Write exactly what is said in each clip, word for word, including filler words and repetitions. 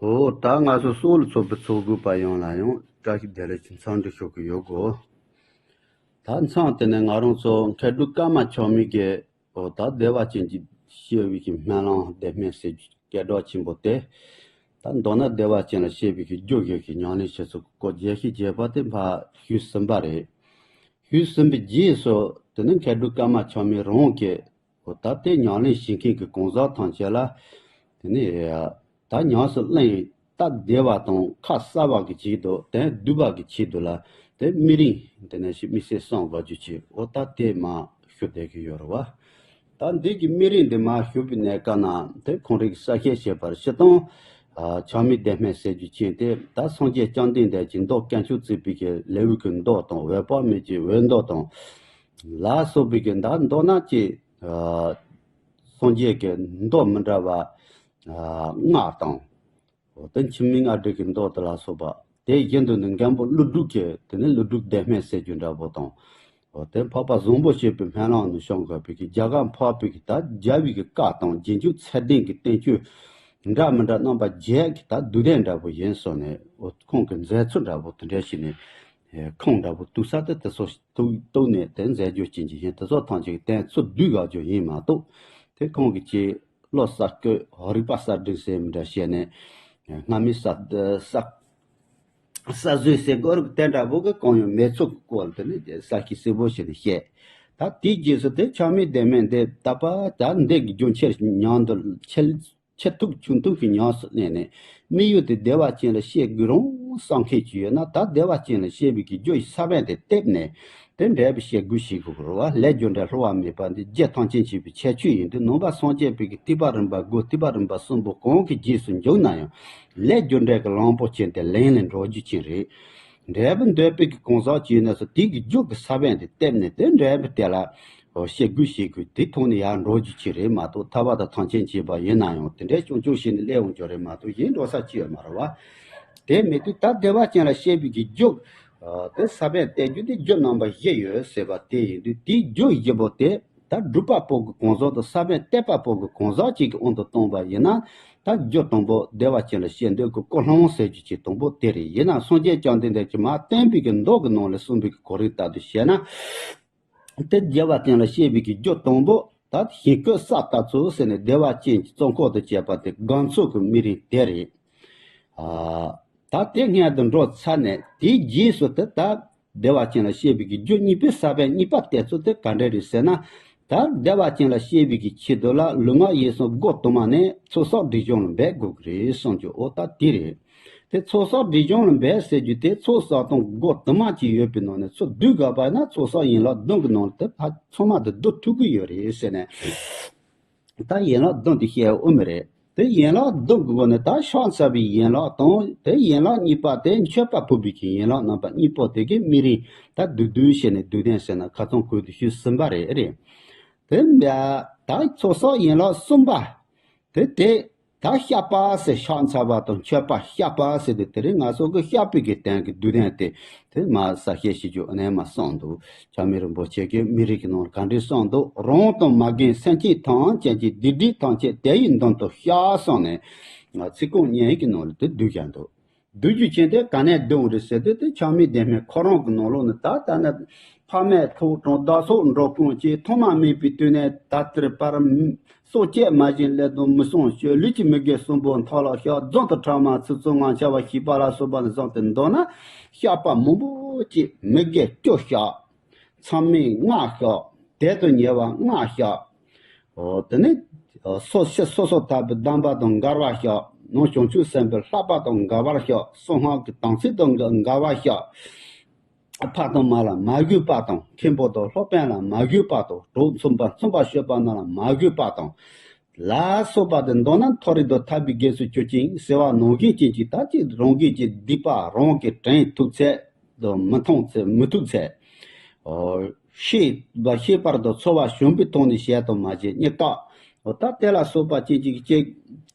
འོ་ད་ང་ཚོ་སོག་ལ་ཚོགས་པའི་ཚོགས་དགོས་པ་ཡོངས་ལ་ཡང་བཀྲ་ཤིས་བདེ་ལེགས་ཀྱི་འཚམས་འདྲི་ཞུ་གི་ཡོད་གོ། ད་མཚམས་དེ་ནས་ང་རང་ཚོ་མཁས་གྲུབ་ཀརྨ་ཆགས་མེད་ཀྱིས་འོ་ད་བདེ་བ་ཅན་གྱི་བཤད་པའི་གི་སྨོན་ལམ་བདེ་སྨོན་ཟེར་རྒྱུ་སྐད་གྲགས་ཆེན་པོ་དེ། ད་མདོར་ན་བདེ་བ་ཅན་ལ་བཤད་པའི་གི་རྒྱུ་ཡོད་ཀྱི་ཉམས་ལེན་བྱེད་ཚུལ་སྐོར་རྒྱས་ཤིང་རྒྱས་པ་དེ་ཕར་ཞུས་ཟིན་པ་རེད། ཞུས་ཟིན་པའི་རྗེས་སུ་དེ་ནས་མཁས་གྲུབ་ཀརྨ་ཆགས་མེད་རང་གིས། འོ་ད་ལྟའི་ཉམས་ལེན་བྱེད་མཁན་གྱི་གང་ཟག་ཐམས་ཅད་ལ། དེ་ནས་ད་ཉམས་སུ་ལེན་སྟབས་བདེ་བ་དང་ཁ་གསལ་བ་གི་ཆེད་དུ་དེ་བསྡུས་པ་གི་ཆེད་དུ་ལ་དེ་སྨིན་རིམ་དེ་ནས་ཞིག་དམིགས་བསལ་གསུང་དགོས་རྒྱུ་ཆེ། འོ་ད་དེ་མ་ཞུ་བསྡད་ཀྱི་ཡོད་རེད་བ། ད་འདི་གི་སྨིན་རིམ་འདི་མ་ཞུ་བའི་གནས་སྐབས་ན་དེ་ཁོང་རང་གི་གསལ་བཤད་བྱས་པར་སྤྱིར་བཏང་། ཆགས་མེད་བདེ་སྨོན་ཟེར་རྒྱུ་ཅན་དེ་ད་སངས་རྒྱས་བཅོམ་ལྡན་འདས་ཀྱི་མདོ་དཀོན་མཆོག་བརྩེགས་པའི་གི་ལེའུ་གི་མདོ་དང་འོད་དཔག་མེད་ཀྱི་འོད་མདོ་དང་། ལ་སོགས་པའི་གི་ད་མདོར་ན་ཅིག་སངས་རྒྱས་ཀྱི་མདོ་མི་འདྲ་བ་ལྔ་དང་། དེ་འཆི་མེད་ལྔ་སྡེ་གི་མདོ་དེ་ལ་སོགས་པ་དེ་བཞིན་དུ་ནི་མགོན་པོ་ཀླུ་སྒྲུབ་ཀྱི་དེ་ནི་ཀླུ་སྒྲུབ་བདེ་སྨོན་ཟེར་རྒྱུ་འདྲ་པོ་དང་། དེ་འཕགས་པ་བཟང་པོ་སྤྱོད་པའི་སྨོན་ལམ་ནི་བྱུང་དགོས་པའི་གི་རྒྱ་གར་འཕགས་པའི་གི་ད་རྒྱལ་བའི་གི་བཀའ་དང་རྗེས་འཇུག་ཚད་ལྡན་གྱི་བསྟན་བཅོས་འདྲ་མི་འདྲ་རྣམ་པ་བརྒྱད་ཀྱི་ད་བསྡུས་དོན་འདྲ་པོ་ཡིན་སོང་ནས་ཁོང་གི་མཛད་ཚུལ་འདྲ་པོ་དེ་འདྲ་ཞིག་ནས་ཁུངས་འདྲ་པོ་གཏུགས་ས་དེ་དེ་ཚོ་གཏུགས་གཏུགས་ནས་དེ་མཛད་རྒྱུ་ཅན་གྱི་ཡིན། དེ་ཚོ་ཐམས་ཅད་ཀྱི་དོན་ཚུར་བསྡུས་དགོས་རྒྱུ་ཡིན་མ་གཏོགས་དེ་ཁོང་གི་ཅིག་བློ་གསར་བཀོད་རིག་པ་གསར་སྒྲེང་ཟེར་མི་འདྲ་བཤད་ནས་སྔ་མའི་ས་ས་ས་བཟོས་ཟེར་དགོས་རིགས་དེ་འདྲ་པོ་གི་གང་ཡང་མེད་ཚུལ་གྱི་སྐོར་དེ་ནི་ས་ཞིག་གསལ་པོ་ཞིག་ནས་བཤད། ད་དེའི་རྗེས་སུ་དེ་ཆགས་མེད་བདེ་སྨོན་འདི་ད་པ་ད་འདི་གི་རྒྱུ་ཆེར་ཉམས་དུ་ཆེར་ཆེར་ཐུག་ཆུང་ཐུག་གི་ཉམས་སུ་བླངས་ནས་དམིགས་ཡུལ་དེ་བདེ་བ་ཅན་ལ་བཤད་དགོས་རུང་བསམ་མཁན་ཅིག་ཡོད་ན་ད་བདེ་བ་ཅན་ལ་བཤད་པའི་གི་རྒྱུ་ཡི་ས་བོན་དེ་བཏབ་ནས། དེ་འདྲ་བའི་བཤད་དགོས་ཞིག་དགོས་རེད་བ། ལས་རྒྱུ་འབྲས་བསླུ་བ་མེད་པ་འདི་རྒྱུ་ཐམས་ཅད་མཁྱེན་པའི་ཁྱད་ཆོས་ཡིན་དུས་ནང་པ་སངས་རྒྱས་པའི་གི་ཐེག་པ་རིམ་པ་དགུ་ཐེག་པ་རིམ་པ་གསུམ་པོ་གང་གི་རྗེས་སུ་འཇུག་ན་ཡང་ལས་རྒྱུ་འབྲས་ཀྱི་གླང་པོ་ཆེ་དེ་ལེན་ལེན་འགྲོ་རྒྱུ་ཅན་རེད། འབྲས་བུ་འདོད་པའི་གི་གང་ཟག་ཅིག་ཡིན་ན་སོ་དེའི་གི་རྒྱུ་གི་ས་བོན་དེ་བཏབ་ནས་དེ་འདྲ་བའི་དེ་ལ་བཤད་དགོས་ཞིག་དགོས་དེ་ཐོག་ནས་ཡར་འགྲོ་རྒྱུ་ཅན་རེད་མ་གཏོགས་ཐར་པ་དང་ཐམས་ཅད་མཁྱེན་པ་ཡིན་ན་ཡང་དེ་འདྲའི་ཆུང་ཆུང་ཞིག་ནས་སླེབས་འོང་རྒྱུ་རེད་མ་གཏོགས་གཞན་འགྲོ་ས་ཅི་ཡོད་མ་རེད་བ། དེ་མེད་དུས་ད་བདེ་བ་ཅན་ལ་བཤད་པའི་གི་རྒྱུ། དེ་ས་བོན་གཏད་རྒྱུ་དེ་རྒྱུ་རྣམ་པ་བཞི་ཡོད་ཟེར་བ་དེ་ཡིན་དུས་དེའི་རྒྱུ་བཞི་པོ་དེ་ད་སྒྲུབ་པ་པོ་གི་གང་ཟག་དང་ས་བོན་གཏད་པ་པོ་གི་གང་ཟག་གཅིག་གི་དབང་དུ་བཏང་བ་ཡིན་ན་ད་རྒྱུ་དང་པོ་བདེ་བ་ཅན་ལ་བཤད་འདོད་ཀྱི་ཀུན་སློང་ཟེར་རྒྱུ་ཅིག་དང་པོ་དེ་རེད། ཡིན་ན་སངས་རྒྱས་བཅོམ་ལྡན་འདས་ཀྱིས་མར་བསྟན་པའི་གི་མདོ་གི་ནང་ལ་གསུངས་པའི་གི་གོ་རིམ་ལྟར་དུ་བཤད་ན། དེ་བདེ་བ་ཅན་ལ་བཤད་པའི་གི་རྒྱུ་དང་པོ་ད་ཞིང་བཀོད་ས་ལྟ་ཚུལ་ཟེར་ནས་བདེ་བ་ཅན་གྱི་གཙོ་འཁོར་དུ་བྱས་པ་དེ་སྒོམ་ཚུལ་གྱི་སྨིན་རིམ་དེ་རེད། ཨ། ད་དེ་སྔོན་དུ་འགྲོ་ཚར་ནས་དེའི་རྗེས་སུ་དེ་ད་བདེ་བ་ཅན་ལ་བཤད་པའི་གི་རྒྱུ་གཉིས་པའི་ས་བོན་གཉིས་པ་གཏད་ཚུལ་དེ་ག་འདྲ་རེད་ཟེར་ན། ད་བདེ་བ་ཅན་ལ་བཤད་པའི་གི་ཆེད་དུ་ལ་ལུས་ངག་ཡིད་གསུམ་སྒོ་དུ་མ་ནས་ཚོགས་བསགས་སྒྲིབ་སྦྱོང་ལ་འབད་དགོས་ཀྱི་རེད་གསུངས་རྒྱུ་འོ་ད་དེ་རེད། དེ་ཚོགས་བསགས་སྒྲིབ་སྦྱོང་ལ་འབད་ཟེར་རྒྱུ་དེ་ཚོགས་བསགས་སྟངས་སྒོ་དུ་མ་གཅིག་ཡོད་པའི་ནང་ནས་ཚུར་བསྡུ་དགོས་པ་ན་ཚོགས་བསགས་ཡན་ལག་བདུན་གྱི་ནང་ལ་དེ་ཕར་ཚང་མ་དེ་བསྡུ་ཐུབ་ཀྱི་ཡོད་རེད་ཟེར་ནས། ད་ཡན་ལག་བདུན་དེ་བཤད་འོས་མི་རེད། དེ་ཡན་ལག་བདུན་གྱི་སྒོ་ནས་ད་ཕྱག་འཚལ་བའི་ཡན་ལག་དང་དེ་ཡན་ལག་གཉིས་པ་དེ་མཆོད་པ་ཕུལ་བའི་གི་ཡན་ལག་རྣམ་པ་གཉིས་པོ་དེ་གི་སྨིན་རིམ་ད་བསྡུས་བསྡུས་བྱས་ནས་བསྡུས་དོན་ཟེར་ན་ཁ་ཚང་གོང་དུ་ཞུས་ཟིན་པ་རེད་རེད། དེ་འདྲ་ད་ཚོགས་བསགས་ཡན་ལག་གསུམ་པ། དེ་དེ་ད་བཤགས་པ་ཟེར་ཕྱག་འཚལ་བ་དང་མཆོད་པ་བཤགས་པ་ཟེར་དེ་དེ་རིང་ང་ཚོ་གི་བཤགས་པའི་གི་དོན་གྱི་བསྡུས་དོན་དེ་དེ་མ་གསལ་བཤད་བྱེད་རྒྱུ་ཨ་ནེ་མ་གསུངས་འདུག་ཆགས་མེད་རིན་པོ་ཆེ་གིས་སྨིན་རིམ་གྱི་ནང་ག་འདྲས་གསུངས་འདུག་རང་དང་མ་རྒན་སེམས་ཅན་ཐམས་ཅད་ཀྱི་སྡིག་སྒྲིབ་ཐམས་ཅད་དེ་ཡི་མདུན་དུ་བཤགས་གསུངས་ནས་ཚིག་རྐང་གཉིས་ཀྱི་ནང་ལ་དེ་བསྡུས་བཞག་འདུག་བསྡུས་རྒྱུ་ཅན་དེ་ག་ནས་བསྡུས་འོང་རེད་ཟེར་དུས་དེ་ཆགས་མེད་བདེ་སྨོན་ཁོ་རང་གི་ནང་ལོགས་ནས་ད་ལྟ་ནི་ཕ་མས་ཐུགས་དྲངས་བདག་སོགས་འགྲོ་ཀུན་གྱི་ཐོག་མ་མེད་པའི་དུས་ནས་ད་ལྟའི་བར་སྲོག་བཅད་མ་བཞིན་སླད་དུ་མི་གསུང་ཞུ་ལུས་ཀྱི་མི་དགེ་གསུམ་པོ་མཐོལ་ལོ་བཤགས། རྫུན་དང་ཕྲ་མ་ཚིག་རྩུབ་ངག་འཁྱལ་བ་ཞེས་པ་ལ་སོགས་པ་ནས་བཟུང་སྟེ་མདོར་ན་བཤགས་པ་མང་པོ་ཅིག་མི་དགེ་བཅུ་བཤགས། མཚམས་མེད་ལྔ་བཤགས། དལ་དུ་ཉེ་བ་ལྔ་བཤགས། འོ་དེ་ནས་སོ་སོ་སོ་སོ་ཐར་པའི་གདམས་པ་དང་འགལ་བ་བཤགས། ནང་བྱང་ཆུབ་སེམས་དཔའི་བསླབ་པ་དང་འགལ་བར་བཤགས། གསང་སྔགས་ཀྱི་དམ་ཚིག་དང་འགལ་བ་བཤགས། ཕ་དང་མ་ལ་མ་གུས་པ་དང་། མཁན་པོ་དང་སློབ་དཔོན་ལ་མ་གུས་པ་དང་། གྲོགས་མཚུངས་པ་མཚུངས་པར་སྤྱོད་པ་རྣམས་ལ་མ་གུས་པ་དང་། ལ་སོགས་པ་དེ་མདོར་ན་མཐོ་རིས་དང་ཐར་པའི་དགེ་ཚུལ་ཆོས་ཅན། ཟེར་བ་ནང་བཞིན་ཅན་གྱི་ད་ཅིག་རང་གིས་ཀྱི་སྡིག་པ་རང་གིས་དྲན་ཐུབ་ཚད་དང་མི་མཐོང་ཚད་མི་ཐུབ་ཚད། ཤེས་པ་ཤེས་པར་དང་ཚོར་བ་བྱུང་བའི་ཐོག་ནས་བཤད་དང་མ་བྱས་རྙེད་དཀའ། འོ་ད་དེ་ལ་སོགས་པ་ཅན་གྱི་ཅིག་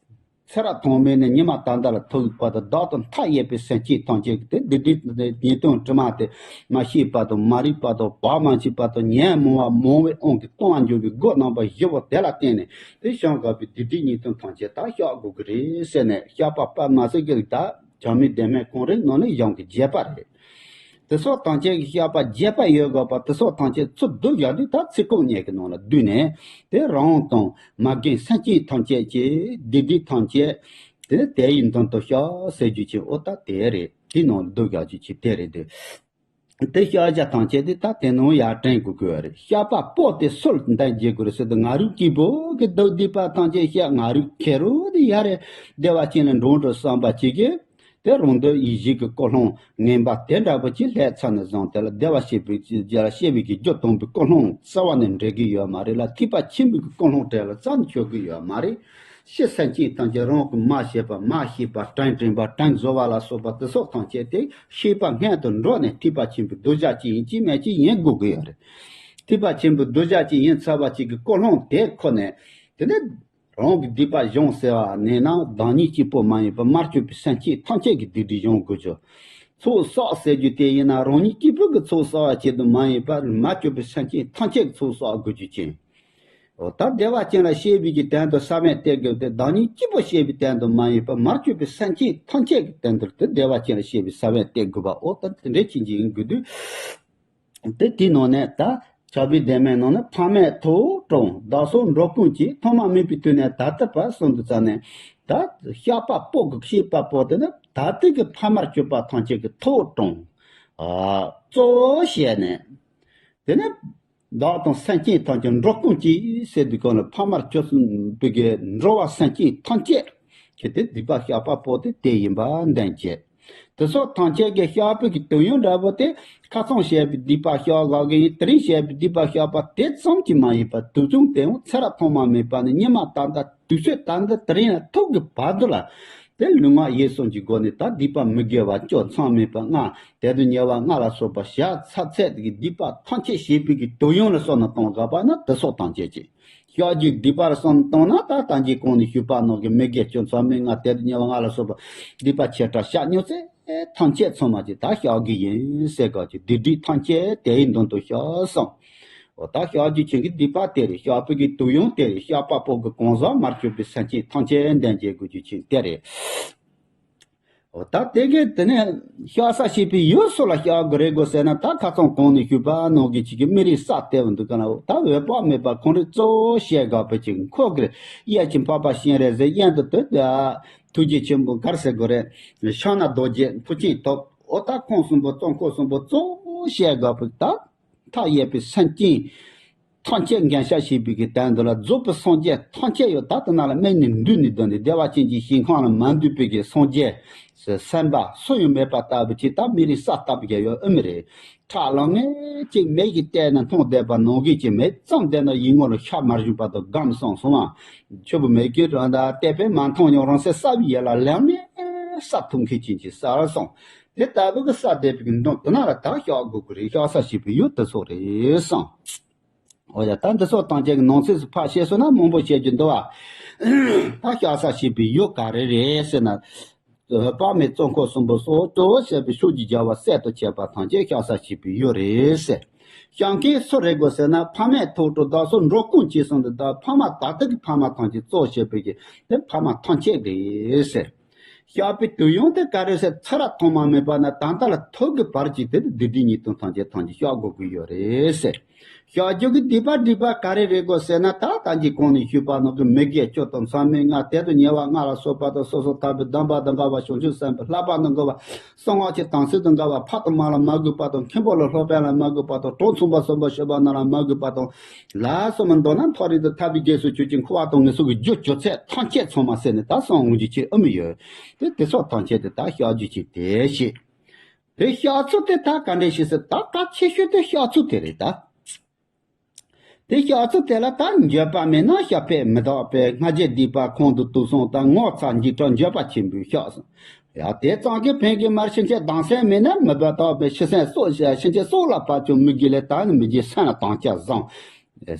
ཚེ་རབས་ཐོག་མེད་ནས་ཉི་མ་ད་ལྟ་ལ་ཐུག་པ་དང་བདག་དང་མཐའ་ཡས་པའི་སེམས་ཅན་ཐམས་ཅད་ཀྱི་དེ་སྡིག་སྒྲིབ་ཉེས་ལྟུང་དྲི་མ་དེ་མ་ཤེས་པ་དང་མ་རིག་པ་དང་བག་མ་ཆོད་པ་དང་ཉོན་མོངས་པ་མང་བའི་དབང་གིས་སྟོང་པར་འགྱུར་བའི་སྒོ་རྣམ་པ་བཞི་པོ་དེ་ལ་བརྟེན་ནས་དེ་བྱང་དགོས་པའི་སྡིག་སྒྲིབ་ཉེས་ལྟུང་ཐམས་ཅད་ད་བཤགས་དགོས་ཀྱི་རེད་ཟེར་ནས་བཤགས་པ་དཔེ་མ་སྲིད་ཀྱི་ད་བྱམས་མའི་གདམས་ངག་གོང་རིམ་ནང་ནས་གཞུང་གི་རྒྱས་པ་རེད། དེ་སོགས་ཐམས་ཅད་ཀྱི་བཤགས་པ་རྒྱས་པ་ཡོད་དགོས་པ་དེ་སོགས་ཐམས་ཅད་ཚུར་བསྡུ་བཞག་དུས་ད་ཚིག་རྐང་གཉིས་ཀྱི་ནང་ལ་བསྡུས་ནས་དེ་རང་དང་མ་རྒན་སེམས་ཅན་ཐམས་ཅད་ཀྱི་སྡིག་སྒྲིབ་ཐམས་ཅད་དེ་དེ་ཡི་མདུན་དུ་བཤགས་ཟེར་རྒྱུ་ཅིག་འོ་ད་དེ་རེད། དེའི་ནང་ལ་བསྡུ་བཞག་རྒྱུ་ཅིག་དེ་རེད་འདུག་དེ་བཤགས་བྱ་ཐམས་ཅད་དེ་ད་དེ་ནང་ཡར་དྲན་དགོས་ཀྱི་ཡོད་རེད། བཤགས་པ་པོ་དེ་སུ་ལ་འདྲེན་བྱེད་དགོས་རེད་ཟེར་དུས་ང་རང་གཅིག་པོ་གི་སྡིག་སྒྲིབ་པ་ཐམས་ཅད་བཤགས། ང་རང་ཁེར་རོ་དེ་ཡ་རེད། བདེ་བ་ཅན་ལ་འགྲོ་འགྲོ་བསམ་པ་གཅིག་གིས་དེ་རང་འདོད་ཡིད་བཞིན་གྱི་ཀུན་སློང་ངན་པ་དེ་འདྲ་པོ་ཅིག་ལྷས་ཚར་ནས་བཟུང་དེ་ལ་བདེ་བར་གཤེགས་པའི་རྒྱུ་དང་པོའི་ཀུན་སློང་རྩ་བ་ནས་འབྲེལ་གྱི་ཡོད་མ་རེད་ལ། ཐེག་པ་ཆེན་པོའི་ཀུན་སློང་བྲལ་ལ་རྩ་ནས་ཆོད་ཀྱི་ཡོད་མ་རེད། ཤི་སེམས་ཅན་ཐམས་ཅད་རང་གི་མ་བྱས་པ་མ་ཤེས་པ་དྲན་དྲན་པ་དྲན་གཟོ་བ་ལ་སོགས་པ་དེ་སོགས་ཐམས་ཅད་དེ་ཤེས་པ་སྔོན་དུ་འགྲོ་ནས་ཐེག་པ་ཆེན་པོའི་གདུལ་བྱ་ཅིག་ཡིན་གཅིག་མིན་གཅིག་ཡིན་དགོས་ཀྱི་ཡོད་རེད། ཐེག་པ་ཆེན་པོའི་གདུལ་བྱ་ཅིག་ཡིན་ཚར་བ་ཅིག་གི་ཀུན་སློང་དེ་ཁོ་ནས་དེ་ནས་རང་གི་སྡིག་པ་སྦྱོང་ཟེར་བ་ནས་ན་བདག་ཉིད་གཅིག་པོ་མ་ཡིན་པར་མར་གྱུར་པའི་སེམས་ཅན་ཐམས་ཅད་ཀྱི་སྡིག་སྒྲིབ་སྦྱོང་དགོས་ཀྱི། ཚོགས་བསགས་ཟེར་རྒྱུ་དེ་ཡིན་ན་རང་ཉིད་གཅིག་པུ་གི་ཚོགས་བསགས་པ་ཆེད་དུ་མ་ཡིན་པར་མར་གྱུར་པའི་སེམས་ཅན་ཐམས་ཅད་ཀྱི་ཚོགས་བསགས་དགོས་རྒྱུ་ཅན། འོ་ད་བདེ་བ་ཅན་ལ་སྐྱེ་བའི་གི་དོན་དུ་ས་བོན་གཏད་དགོས་ཏེ་བདག་ཉིད་གཅིག་པུ་སྐྱེ་བའི་དོན་དུ་མ་ཡིན་པར་མར་གྱུར་པའི་སེམས་ཅན་ཐམས་ཅད་ཀྱི་དོན་དུ་དེ་བདེ་བ་ཅན་ལ་སྐྱེ་བའི་ས་བོན་གཏད་དགོས་པ། འོ་ད་དེ་འདྲའི་ཅན་གྱི་ཡིན་དགོས་དུས། དེ་དེའི་ནང་ནས་ད་བྱམས་པའི་གདམས་ངག་ནང་ནས་ཕ་མས་ཐུགས་དྲངས་བདག་སོགས་འགྲོ་ཀུན་གྱི་ཐོག་མ་མེད་པའི་དུས་ནས་ད་ལྟ་བར་གསུངས་འདུག་ཙང་ནས་ད་བཤགས་པ་པོ་གི་བཤད་པ་པོ་དེ་ནི་ད་ལྟའི་གི་ཕ་མར་གྱུར་པ་ཐམས་ཅད་ཀྱི་ཐུགས་དྲངས། ཨ་གཙོ་བོ་བྱས་ནས་དེ་ནི་བདག་དང་སེམས་ཅན་ཐམས་ཅད་འགྲོ་ཀུན་གྱི་ཟེར་དུས་གང་ལ་ཕ་མར་གྱུར་པའི་གི་འགྲོ་བ་སེམས་ཅན་ཐམས་ཅད་ཁྱེད་དེ་སྡིག་པ་བཤགས་པ་པོ་དེ་དེ་ཡིན་པ་འདྲེན་བྱེད། དེ་སོགས་ཐམས་ཅད་ཀྱི་བཤགས་པའི་གི་དོན་ཡོད་འདྲ་པོ་དེ་ཁ་སང་བཤད་པའི་སྡིག་པ་བཤགས་དགོས་ཀྱི་ཡིན། དེ་རིང་བཤད་པའི་སྡིག་པ་བཤགས་པ་དེ་ཙམ་གྱིས་མ་ཡིན་པར་དུས་བྱུང་དེ་ཡང་ཚེ་རབས་ཐོག་མ་མེད་པ་ནས་ཉི་མ་ད་ལྟ་དུས་ཚོད་ད་ལྟ་དེ་རིང་ལ་ཐུག་གི་བར་དུ་ལ་དེ་ལུས་ངག་ཡིད་གསུམ་གྱི་སྒོ་ནས་ད་སྡིག་པ་མི་དགེ་བ་བཅུ་མཚམས་མེད་པ་ལྔ། དེ་དང་ཉེ་བ་ལྔ་ལ་སོགས་པ་བྱས་ཚར་ཚད་ཀྱི་སྡིག་པ་ཐམས་ཅད་བྱས་པའི་གི་དོན་ཡོད་ལ་བསམ་ན་གཏོང་དགོས་པ་ན་དེ་སོགས་ཐམས་ཅད་ཀྱི། བཤགས་རྒྱུ་སྡིག་པར་བསམ་བཏང་ན་ད་ལྟ་གྱི་གོང་ནས་ཞུས་པ་ནང་གི་མི་དགེ་བཅུ་མཚམས་མེད་ལྔ་དེ་དང་ཉེ་བ་ལྔ་ལ་སོགས་པ་སྡིག་པ་ཆེ་ཕྲ་བཤགས་མྱོང་ཚེ་ཐམས་ཅད་ཚང་མ་ཅིག་ད་བཤགས་རྒྱུ་ཡིན་ཟེར་ག་ཅིག་སྡིག་སྒྲིབ་ཐམས་ཅད་དེ་ཡི་མདུན་དུ་བཤགས་སོང་། འོ་ད་བཤགས་རྒྱུ་ཅན་གྱི་སྡིག་པ་དེ་རེད། བཤགས་པའི་གི་དོན་ཡང་དེ་རེད། བཤགས་པ་པོ་གི་གང་ཟག་མར་གྱུར་པའི་སེམས་ཅན་ཐམས་ཅད་འདྲེན་བྱེད་དགོས་རྒྱུ་ཅན་དེ་རེད། འོ་ད་དེ་གའི་དེ་ནས་བཤགས་ས་བྱེད་པའི་ཡུལ་སུ་ལ་བཤགས་དགོས་རེད་གོ་ཟེར་ན། ད་ཁ་སང་གོང་ནས་ཞུས་པ་ནང་གི་ཅིག་གི་མི་རིགས་ས་དེ་བ་འདུག་ག་ན། ད་འོད་དཔག་མེད་པ་ཁོང་རིགས་གཙོ་བོ་བཤད་དགོས་པ་ཅིག་ཁོ་གི་གཡས་ཀྱི་འཕགས་པ་སྤྱན་རས་གཟིགས། གཡོན་དུ་དེ་ཐུགས་རྗེ་ཆེན་པོ་གར་ཟེར་དགོས་རེད། ཕྱག་ན་རྡོ་རྗེ་མཐུ་ཆེན་ཐོབ། འོ་ད་ཁོང་གསུམ་པོ་གཙོ་འཁོར་གསུམ་པོ་གཙོ་བོ་བཤད་དགོས་པ་ད། མཐའ་ཡས་པའི་སེམས་ཅན་ཐམས་ཅད་འགན་བཞེས་བྱེད་པའི་གི་དོན་དུ་ལ་རྫོགས་པའི་སངས་རྒྱས་ཐམས་ཅད་ཡོད། ད་ལྟ་ན་ལ་སྨན་ནི་འདུས་ནི་འདུས་ནི་བདེ་བ་ཅན་གྱི་ཞིང་ཁམས་ལ་མ་འདུས་པའི་གི་སངས་རྒྱས་སེམས་དཔའ་སུ་ཡང་མེད་པ་ལྟ་བུ་ཅིག་ད་མི་རིགས་ས་ལྟ་བུ་རྒྱལ་ཡོད་ཨེ་མི་རེད། ཁྲག་ལང་ངེ་ཅིག་མེ་གིས་བལྟས་ན་མཐོང་བསྡད་པ་ནང་གི་ཅིག་མེ་ཙམ་བསྡད་ན་ཡིད་ངོ་ལ་ཤ་མར་བཞུན་པ་དང་སྒམ་སང་སོང་བ། ཆུ་བུ་མེ་ཀི་རང་ད་བལྟས་པས་མ་མཐོང་ཡང་རང་སེམས་ས་བའི་ཡལ་ལ་ལང་ངེ་ས་ཐུང་ཁེ་ཅན་གྱི་ས་སོང་། དེ་ལྟ་བུ་གི་ས་དེ་བའི་གི་མདུན་དུ་ན་ལ་ད་བཤགས་དགོས་ཀྱི་རེད། བཤགས་ས་བྱེད་པའི་ཡུལ་དེ་སོགས་རེད་སོང་། འོ་ཡ་ད་འདི་སོགས་ཐམས་ཅད་ཀྱི་ནང་གསེས་སུ་ཕར་བཤད་སོང་ན་མང་པོ་བཤད་རྒྱུ་འདུག་བ། ད་བཤགས་ས་བྱེད་པའི་ཡུལ་ག་རེ་རེད་ཟེར་ན། དཔག་མེད་གཙོ་འཁོར་གསུམ་པོ་སོགས་གཙོ་བོ་བྱས་པའི་ཕྱོགས་ཀྱི་རྒྱལ་བ་སྲས་དང་བཅས་པ་ཐམས་ཅད་བཤགས་ས་བྱེད་པའི་ཡུལ་རེད་ཟེར། བཤགས་མཁན་སུ་རེད་གོ་ཟེར་ན། ཕ་མས་ཐུགས་དྲངས་བདག་སོགས་འགྲོ་ཀུན་གྱི་གསུངས་ཏེ། ད་ཕ་མ་ད་ལྟ་གི་ཕ་མ་ཐམས་ཅད་གཙོ་བྱས་པའི་གི་དེ་ཕ་མ་ཐམས་ཅད་རེད་ཟེར། བཤགས་པའི་དོན་ཡང་དེ་ག་རེ་ཟེར། ཚེ་རབས་ཐོག་མ་མེད་པ་ནས་ད་ལྟ་ལ་ཐུག་གི་བར་གྱི་དེ་སྡིག་སྒྲིབ་ཉེས་ལྟུང་ཐམས་ཅད་ཐམས་ཅད་བཤགས་དགོས་ཀྱི་ཡོད་རེད་ཟེར། བཤགས་རྒྱུ་གི་སྡིག་པ་སྒྲིབ་པ་ག་རེ་རེད་གོ་ཟེར་ན། ད་ལྟ་གྱི་གོང་ནས་ཞུས་པ་ནང་གི་མི་དགེ་བཅུ་དང་མཚམས་མེད་ལྔ་དེ་དང་ཉེ་བ་ལྔ་ལ་སོགས་པ་དང་། སོ་སོར་ཐར་པའི་སྡོམ་པ་དང་འགལ་བ། བྱང་ཆུབ་སེམས་དཔའི་བསླབ་པ་དང་འགལ་བ། གསང་སྔགས་ཀྱི་དམ་ཚིག་དང་འགལ་བ། ཕ་དང་མ་ལ་མ་གུས་པ་དང་། མཁན་པོ་ལ་སློབ་དཔོན་ལ་མ་གུས་པ་དང་། གྲོགས་མཚུངས་པ་སོགས་པ་སྤྱོད་པ་རྣམས་ལ་མ་གུས་པ་དང་། ལ་སོགས་མ་མདོར་ན་མཐོ་རིས་དང་ཐར་པའི་རྗེས་སུ་ཆོད་ཅིང་འཁོར་བ་དང་ངན་སོང་གི་རྒྱུ་བཅོ་ཚད་ཐམས་ཅད་ཚང་མ་བསལ་ནས་ད་གསང་འོང་རྒྱུ་ཅིག་ཨེ་མི་ཡོད། དེ་དེ་སོགས་ཐམས་ཅད་དེ་ད་བཤགས་རྒྱུ་ཅིག་དེ་ཞེས། དེ་བཤགས་ཚུལ་དེ་ད་ག་འདྲ་ཞིག་ཟེར། ད་གལ་ཆེ་ཤོས་དེ་བཤགས་ཚུལ་དེ་རེད་ད། དེ་བཤགས་ཚུལ་དེ་ལ་ད་འགྱོད་པ་མེད་ན་བཤགས་པས་མི་དག་པས། སྔ་རྗེས་སྡིག་པ་ཁོང་དུ་དུག་གསུམ་དག་ངོ་ཚ་འཇིགས་སྐྲག་འགྱོད་པ་ཆེན་པོས་བཤགས་སོ། ཡང་དེ་ཙམ་གྱིས་ཕན་གྱི་མ་རེད། ཕྱིན་ཆད་སྡང་སེམས་མེད་ན་མི་བདག་པས། ཕྱི་སེམས་སྲོག་ཕྱིན་ཆད་སྲོག་ལ་བབ་ཀྱང་མི་དགེ་ལས། ད་ནི་མི་དགེ་སེམས་ལ་དང་བྱ་བཟང་།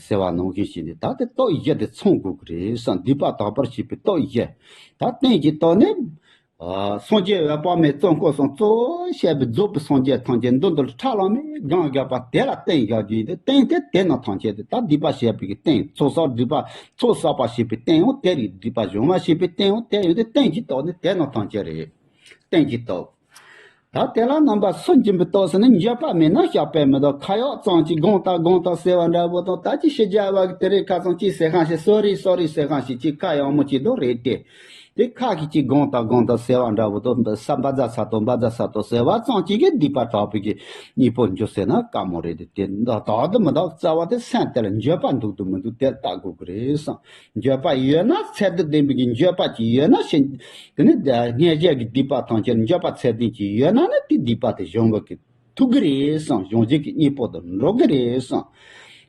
ཟེར་བ་ནང་བཞིན་བྱས་ནས་ད་དེ་སྟོབས་བཞི་དེ་ཚང་དགོས་ཀྱི་རེད་བསམ། སྡིག་པ་དག་པར་བྱེད་པའི་སྟོབས་བཞི། ད་རྟེན་གྱི་སྟོབས་ནི། ཨ། སངས་རྒྱས་འོད་དཔག་མེད་གཙོ་འཁོར་གསུམ་གཙོ་བོ་བྱས་པའི་རྫོགས་པའི་སངས་རྒྱས་ཐམས་ཅད་མདུན་དུ་ཁྲ་ལམ་མེ་སྒང་བཞག་པ་དེ་ལ་རྟེན་བཞག་རྒྱུ་ཡིན་ཏེ། རྟེན་དེ་དེ་རྣམས་ཐམས་ཅད་དེ་ད་སྡིག་པ་བཤགས་པའི་གི་རྟེན། ཚོགས་བསགས་སྡིག་པ་ཚོགས་བསགས་པ་བྱེད་པའི་རྟེན་ཡང་དེ་རེད། སྡིག་པ་སྦྱོང་བ་བྱེད་པའི་རྟེན་ཡང་དེ་ཡིན་ཏེ། རྟེན་གྱི་སྟོབས་ནི་དེ་རྣམས་ཐམས་ཅད་རེད། རྟེན་གྱི་སྟོབས། ད་དེ་ལ་རྣམ་པ་སུན་འབྱིན་པའི་སྟོབས་ཟེར་ན་འགྱོད་པ་མེད་ན་བཤགས་པས་མི་འདག་ཁ་གཡོག་ཙམ་གྱིས་སྒོམ་དང་སྒོམ་དང་ཟེར་བ་འདྲ་པོ་དང་། ད་ཅི་ཤི་རྒྱ་བ་གི་དེ་རེད། ཁ་ཚང་ཅི་ཟེར་ཁང་ཞིག་སོ་རི་སོ་རི་ཟེར་ཁང་ཞིག་ཅི་ཁ་ཡང་མོ་ཅི་དོ་རེད་དེ། དེ་ཁ་གིས་ཅི་སྒོམ་དང་སྒོམ་དང་ཟེར་བ་འདྲ་པོ་དང་། ས་འབའ་ཛ་ས་དོ་འབའ་ཛ་ས་དོ་ཟེར་བ་ཙམ་གྱིས་གི་སྡིག་པ་དག་པའི་གི་གཉེན་པོ་འགྱུར་ཟེར་ན་དཀའ་མོ་རེད་དེ། དེ་འདག་དག་དུ་མི་འདག་རྩ་བ་དེ་སེམས་དེ་ལ་འགྱོད་པ་འདུག་དུ་མི་འདུག་དེ་ལྟ་དགོས་ཀྱི་རེད་བསམ། འགྱོད་པ་ཡོད་ན་ཚད་དུ་ལྡན་པའི་གི་འགྱོད་པ་ཅིག་ཡོད་ན་ཤི། དེ་ནི་སྔས་བྱས་ཀྱི་སྡིག་པ་ཐམས་ཅད་འགྱོད་པ་ཚད་ལྡན་ཅིག་ཡོད་ན་ནི་དེ་སྡིག་པ་དེ་སྦྱོང་བ་གི་ཐུབ་ཀྱི་རེད་བསམ། སྦྱོང་བྱེད་ཀྱི་གཉེན་པོ་དུ་འགྲོ་གི་རེད་བསམ།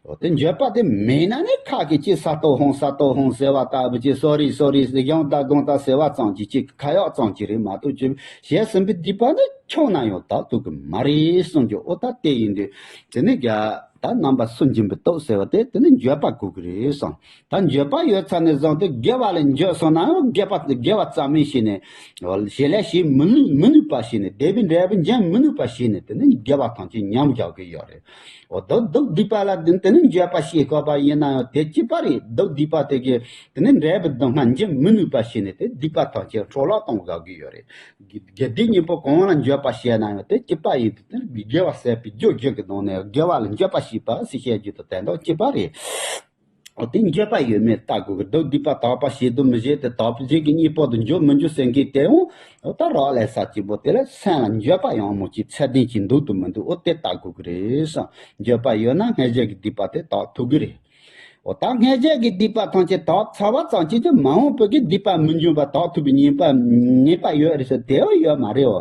འོ་དེ་འགྱོད་པ་དེ་མེད་ན་ནི་ཁ་གིས་ཅི་ས་ཏོ་ཧོང་ས་ཏོ་ཧོང་ཟེར་བ་ལྟ་བུ་ཅི་སོ་རི་སོ་རི་ཟེར་སྒོམ་དང་སྒོམ་དང་ཟེར་བ་ཙམ་གྱིས་ཅི་ཁ་གཡོག་ཙམ་གྱིས་རེད་མ་གཏོགས། ཅི་བྱས་ཟིན་པའི་སྡིག་པ་ནི་ཆུང་ན་ཡང་དག་ཐུབ་ཀྱི་མ་རེད་གསུངས་ཀྱི། འོ་ད་དེ་ཡིན་དུས་དེ་ནི་རྒྱ། ད་རྣམ་པ་སུན་འབྱིན་པའི་སྟོབས་ཟེར་བ་དེ་དེ་ནི་འགྱོད་པ་དགོས་ཀྱི་རེད་བསམ། ད་འགྱོད་པ་ཡོད་ཚར་ནས་བཟུང་སྟེ་དགེ་བ་ལ་འགྱོད་སོང་ན་ཡང་དགེ་བ་དགེ་བ་ཙམ་མིན་བྱས་ནས། ཞེ་ལས་བྱེད་མི་ནུས་མི་ནུས་པ་བྱས་ནས། སྡིག་པའི་འབྲས་བུ་འབྱིན་མི་ནུས་པ་བྱས་ནས། དེ་ནི་དགེ་བ་ཐམས་ཅད་ཉམས་རྒྱག་གི་ཡོད་རེད། འོ་དོ་སྡིག་པ་ལ་དེ་ནི་འགྱོད་པ་བྱེད་དགོས་པ་ཡིན་ན་ཡང་དེ་གཅིག་པ་རེད། སྡིག་པ་དེ་གི་དེ་ནི་འབྲས་བུ་དུ་མ་འབྱིན་མི་ནུས་པ་བྱས་ནས་དེ་སྡིག་པ་ཐམས་ཅད་འཕྲོ་བརླག་གཏོང་དགོས་ཀྱི་ཡོད་རེད། དགེ་སྡིག་གཉིས་པོ་གང་ལ་འགྱོད་པ་བྱས་ན་ཡང་དེ་གཅིག་པ་ཡིན་དུས། དེ་ནི་དགེ་བ་ཟད་པའི་རྒྱུ་རྒྱུ་གི་ནང་ནས་དགེ་བ་ལ་འགྱོད་པ་བྱེད་པ་ཟེར་བཤད་རྒྱུ་དང་དེ་འདྲ་གཅིག་པ་རེད། འོ་དེ་འགྱོད་པ་ཡོད་མེད་ལྟ་དགོས་ཀྱི་འདུག་སྡིག་པ་དག་པ་བྱེད་དུ་མི་བྱེད་དེ། དག་པའི་རྒྱུ་གི་གཉེན་པོ་དུ་འགྱུར་མི་འགྱུར་ཟེར་མཁན་དེ་ཡང་འོ་ད་རག་ལས་ས་གཅིག་པོ་དེ་ལ་སེམས་ལ་འགྱོད་པ་ཡང་མོ་ཅིག་ཚད་ལྡན་ཅིག་འདུག་ཏུ་མི་འདུག་འོ་དེ་ལྟ་དགོས་ཀྱི་རེད་བསམ། འགྱོད་པ་ཡོད་ན་སྔས་བྱས་ཀྱི་སྡིག་པ་དེ་དག་ཐུབ་ཀྱི་རེད། འོ་ད་སྔས་བྱས་ཀྱི་སྡིག་པ་ཐམས་ཅད་དག་ཚར་བ་ཙམ་གྱིས་ཀྱང་མ་འོངས་པའི་གི་སྡིག་པ་མི་འབྱུང་བ་དག་ཐུབ་པའི་ངེས་པ་ངེས་པ་ཡོད་རེད་ཟེར་དེ་ཡང་ཡོད་མ་རེད། འོ་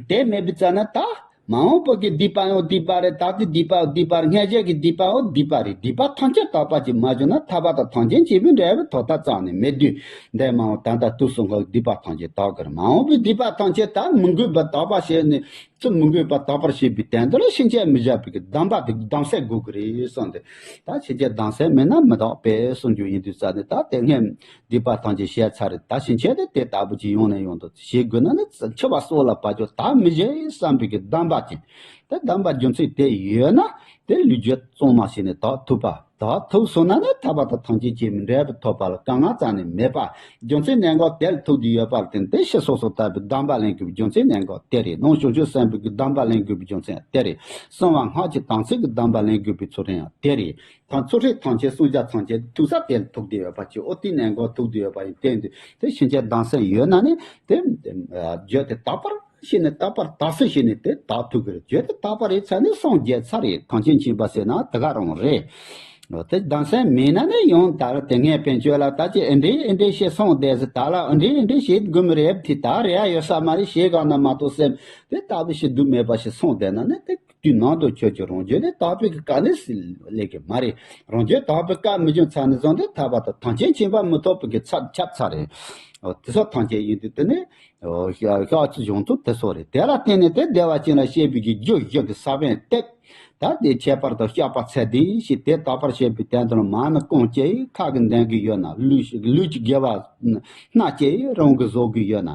དེ་མེད་པའི་ཙ་ན་ད་མ་འོངས་པའི་གི་སྡིག་པ་ཡང་སྡིག་པ་རེད། ད་ལྟའི་སྡིག་པ་སྡིག་པ་རེད། སྔས་བྱས་ཀྱི་སྡིག་པའང་སྡིག་པ་རེད། སྡིག་པ་ཐམས་ཅད་དག་པ་ཅིག་མ་བྱུང་ན་ཐར་པ་དང་ཐམས་ཅད་མཁྱེན་པའི་འབྲས་བུ་ཐོབ་ཐབས་རྩ་ནས་མེད་དུས། འདས་མ་འོངས་ད་ལྟ་དུས་གསུམ་གྱི་སྡིག་པ་ཐམས་ཅད་དག་གི་རེད། མ་འོངས་པའི་སྡིག་པ་ཐམས་ཅད་ད་མི་དགོས་པ་དག་པ་བྱས་ནས། ཚུལ་མི་དགོས་པ་དག་པར་བྱེད་པའི་དོན་དུ་ལ་ཕྱིན་ཆད་མི་བཞག་པའི་གི་གདམས་པ་དེ་གདམས་ཟེར་དགོས་ཀྱི་རེད་བསམ་སྟེ། ད་ཕྱིན་ཆད་གདམས་ཟེར་མེད་ན་མི་དག་པས་གསུང་རྒྱུ་ཡིན་དུས་ཙ་ནས། ད་དེ་སྔས་སྡིག་པ་ཐམས་ཅད་བཤགས་ཚར་རེད། ད་ཕྱིན་ཆད་དེ་དེ་ལྟ་བུ་ཅིག་ཡོང་ནས་ཡོང་དུ་བྱེད་དགོས་ན་ནི། འཆི་བ་སྲོག་ལ་བབ་ཀྱང་ད་མི་བྱེད་བསམ་པའི་གི་གདམས་པ་ཅིག་དེ་གདམས་པ་རྒྱུ་མཚན་དེ་ཡོད་ན་དེ་ལུས་རྒྱུད་གཙང་མ་བྱས་ནས་དག་ཐུབ་པ། དག་ཐུབ་སོང་ན་ནི་ཐར་པ་དང་ཐམས་ཅད་མཁྱེན་པའི་འབྲས་བུ་ཐོབ་པ་ལ་དཀའ་ངལ་རྩ་ནས་མེད་པ། རྒྱུ་མཚན་གནད་འགག་དེ་ལ་ཐུག་བསྡད་ཡོད་པར་བརྟེན་ཏེ་ཕྱི་སོ་སོ་ལྟ་བུའི་གདམས་པ་ལེན་དགོས་པའི་རྒྱུ་མཚན་གནད་འགག་དེ་རེད། ནང་བྱང་ཆུབ་སེམས་དཔའི་གི་གདམས་པ་ལེན་དགོས་པའི་རྒྱུ་མཚན་དེ་རེད། གསང་བ་སྔགས་ཀྱི་དམ་ཚིག་གི་གདམས་པ་ལེན་དགོས་པའི་ཚུལ་ཁྲིམས་ཡང་དེ་རེད། ད་ཚུལ་ཁྲིམས་ཐམས་ཅད་བསྲུང་བྱ་ཐམས་ཅད་ཐུག་ས་དེ་ལ་ཐུག་བསྡད་ཡོད་པ་ཅིག་འོ་དེ་གནད་འགག་ཐུག་བསྡད་ཡོད་པ་ཡིན་བརྟེན་ཏེ། དེ་ཕྱིན་ཆད་གདམས་ཟེར་ཡོད་ན་ནི་དེ་རྒྱུད་དེ་དག་པར་བྱས་ནས། དག་པར་དག་ས་བྱས་ནས་དེ་དག་ཐུབ་ཀྱི་རེད། རྒྱུད་དེ་དག་པ་རེད་ཚར་ནས་སངས་རྒྱས་ཚར་རེད། ཐམས་ཅད་མཁྱེན་པ་ཟེར་ན་དེ་ག་རང་རེད། འོ་དེ་གདམས་ཟེར་མེད་ན་ནི་ཡང་ད་ར་དེ་སྔས་དཔེ་བརྗོད་ལ་ད་ཅི་ཨེ་འདྲས་ཨེ་འདྲས་བྱས་སོང་བསྡད་ཟེར། ད་ལ་ཨེ་འདྲས་ཨེ་འདྲས་བྱེད་དགོས་མི་རེད། དེ་ད་རེ་ཡ་ཡོད་ས་མ་རེད། ཞེ་གང་ན་མ་གཏོགས་སེམས་དེ་ལྟ་བུ་ཞིག་འདུག་མེད་པ་ཞིག་སོང་བསྡད་ན་ནི་དེ། དུས་ནང་དུ་ཁྱོད་ཀྱི་རང་རྒྱུད་ལས་དག་པའི་གི་དཀའ་གནད་སུ་ལས་ཀྱི་མ་རེད། རང་རྒྱུད་དག་པའི་དཀའ་མི་འབྱུང་ཚར་ནས་བཟུང་སྟེ་ཐར་པ་དང་ཐམས་ཅད་མཁྱེན་པ་མི་ཐོབ་པའི་གི་ཚབ་ཁྱབ་ཚར་རེད། འོ་དེ་སོགས་ཐམས་ཅད་ཡིན་དུས་དེ་ནི་ཤཱཀྱའི་གཞུང་དུ་དེ་སོགས་རེད། དེ་ལ་བརྟེན་ནས་དེ་བདེ་བ་ཅན་ལ་སྐྱེ་བའི་གི་རྒྱུ་བཞི་གི་ས་བོན་གཏད། ད་དེ་ཁྱད་པར་དུ་བཤགས་པ་ཚད་ལྡན་ཞིག་དེ་དག་པར་བྱེད་པའི་དོན་དུ་མ་ཎི་རྐང་གཅིག་ཁ་གིས་འདོན་གྱི་ཡོད་ན། ལུས་ལུས་ཀྱི་དགེ་བ་སྣ་གཅིག་རང་གིས་བཟོ་གི་ཡོད་ན།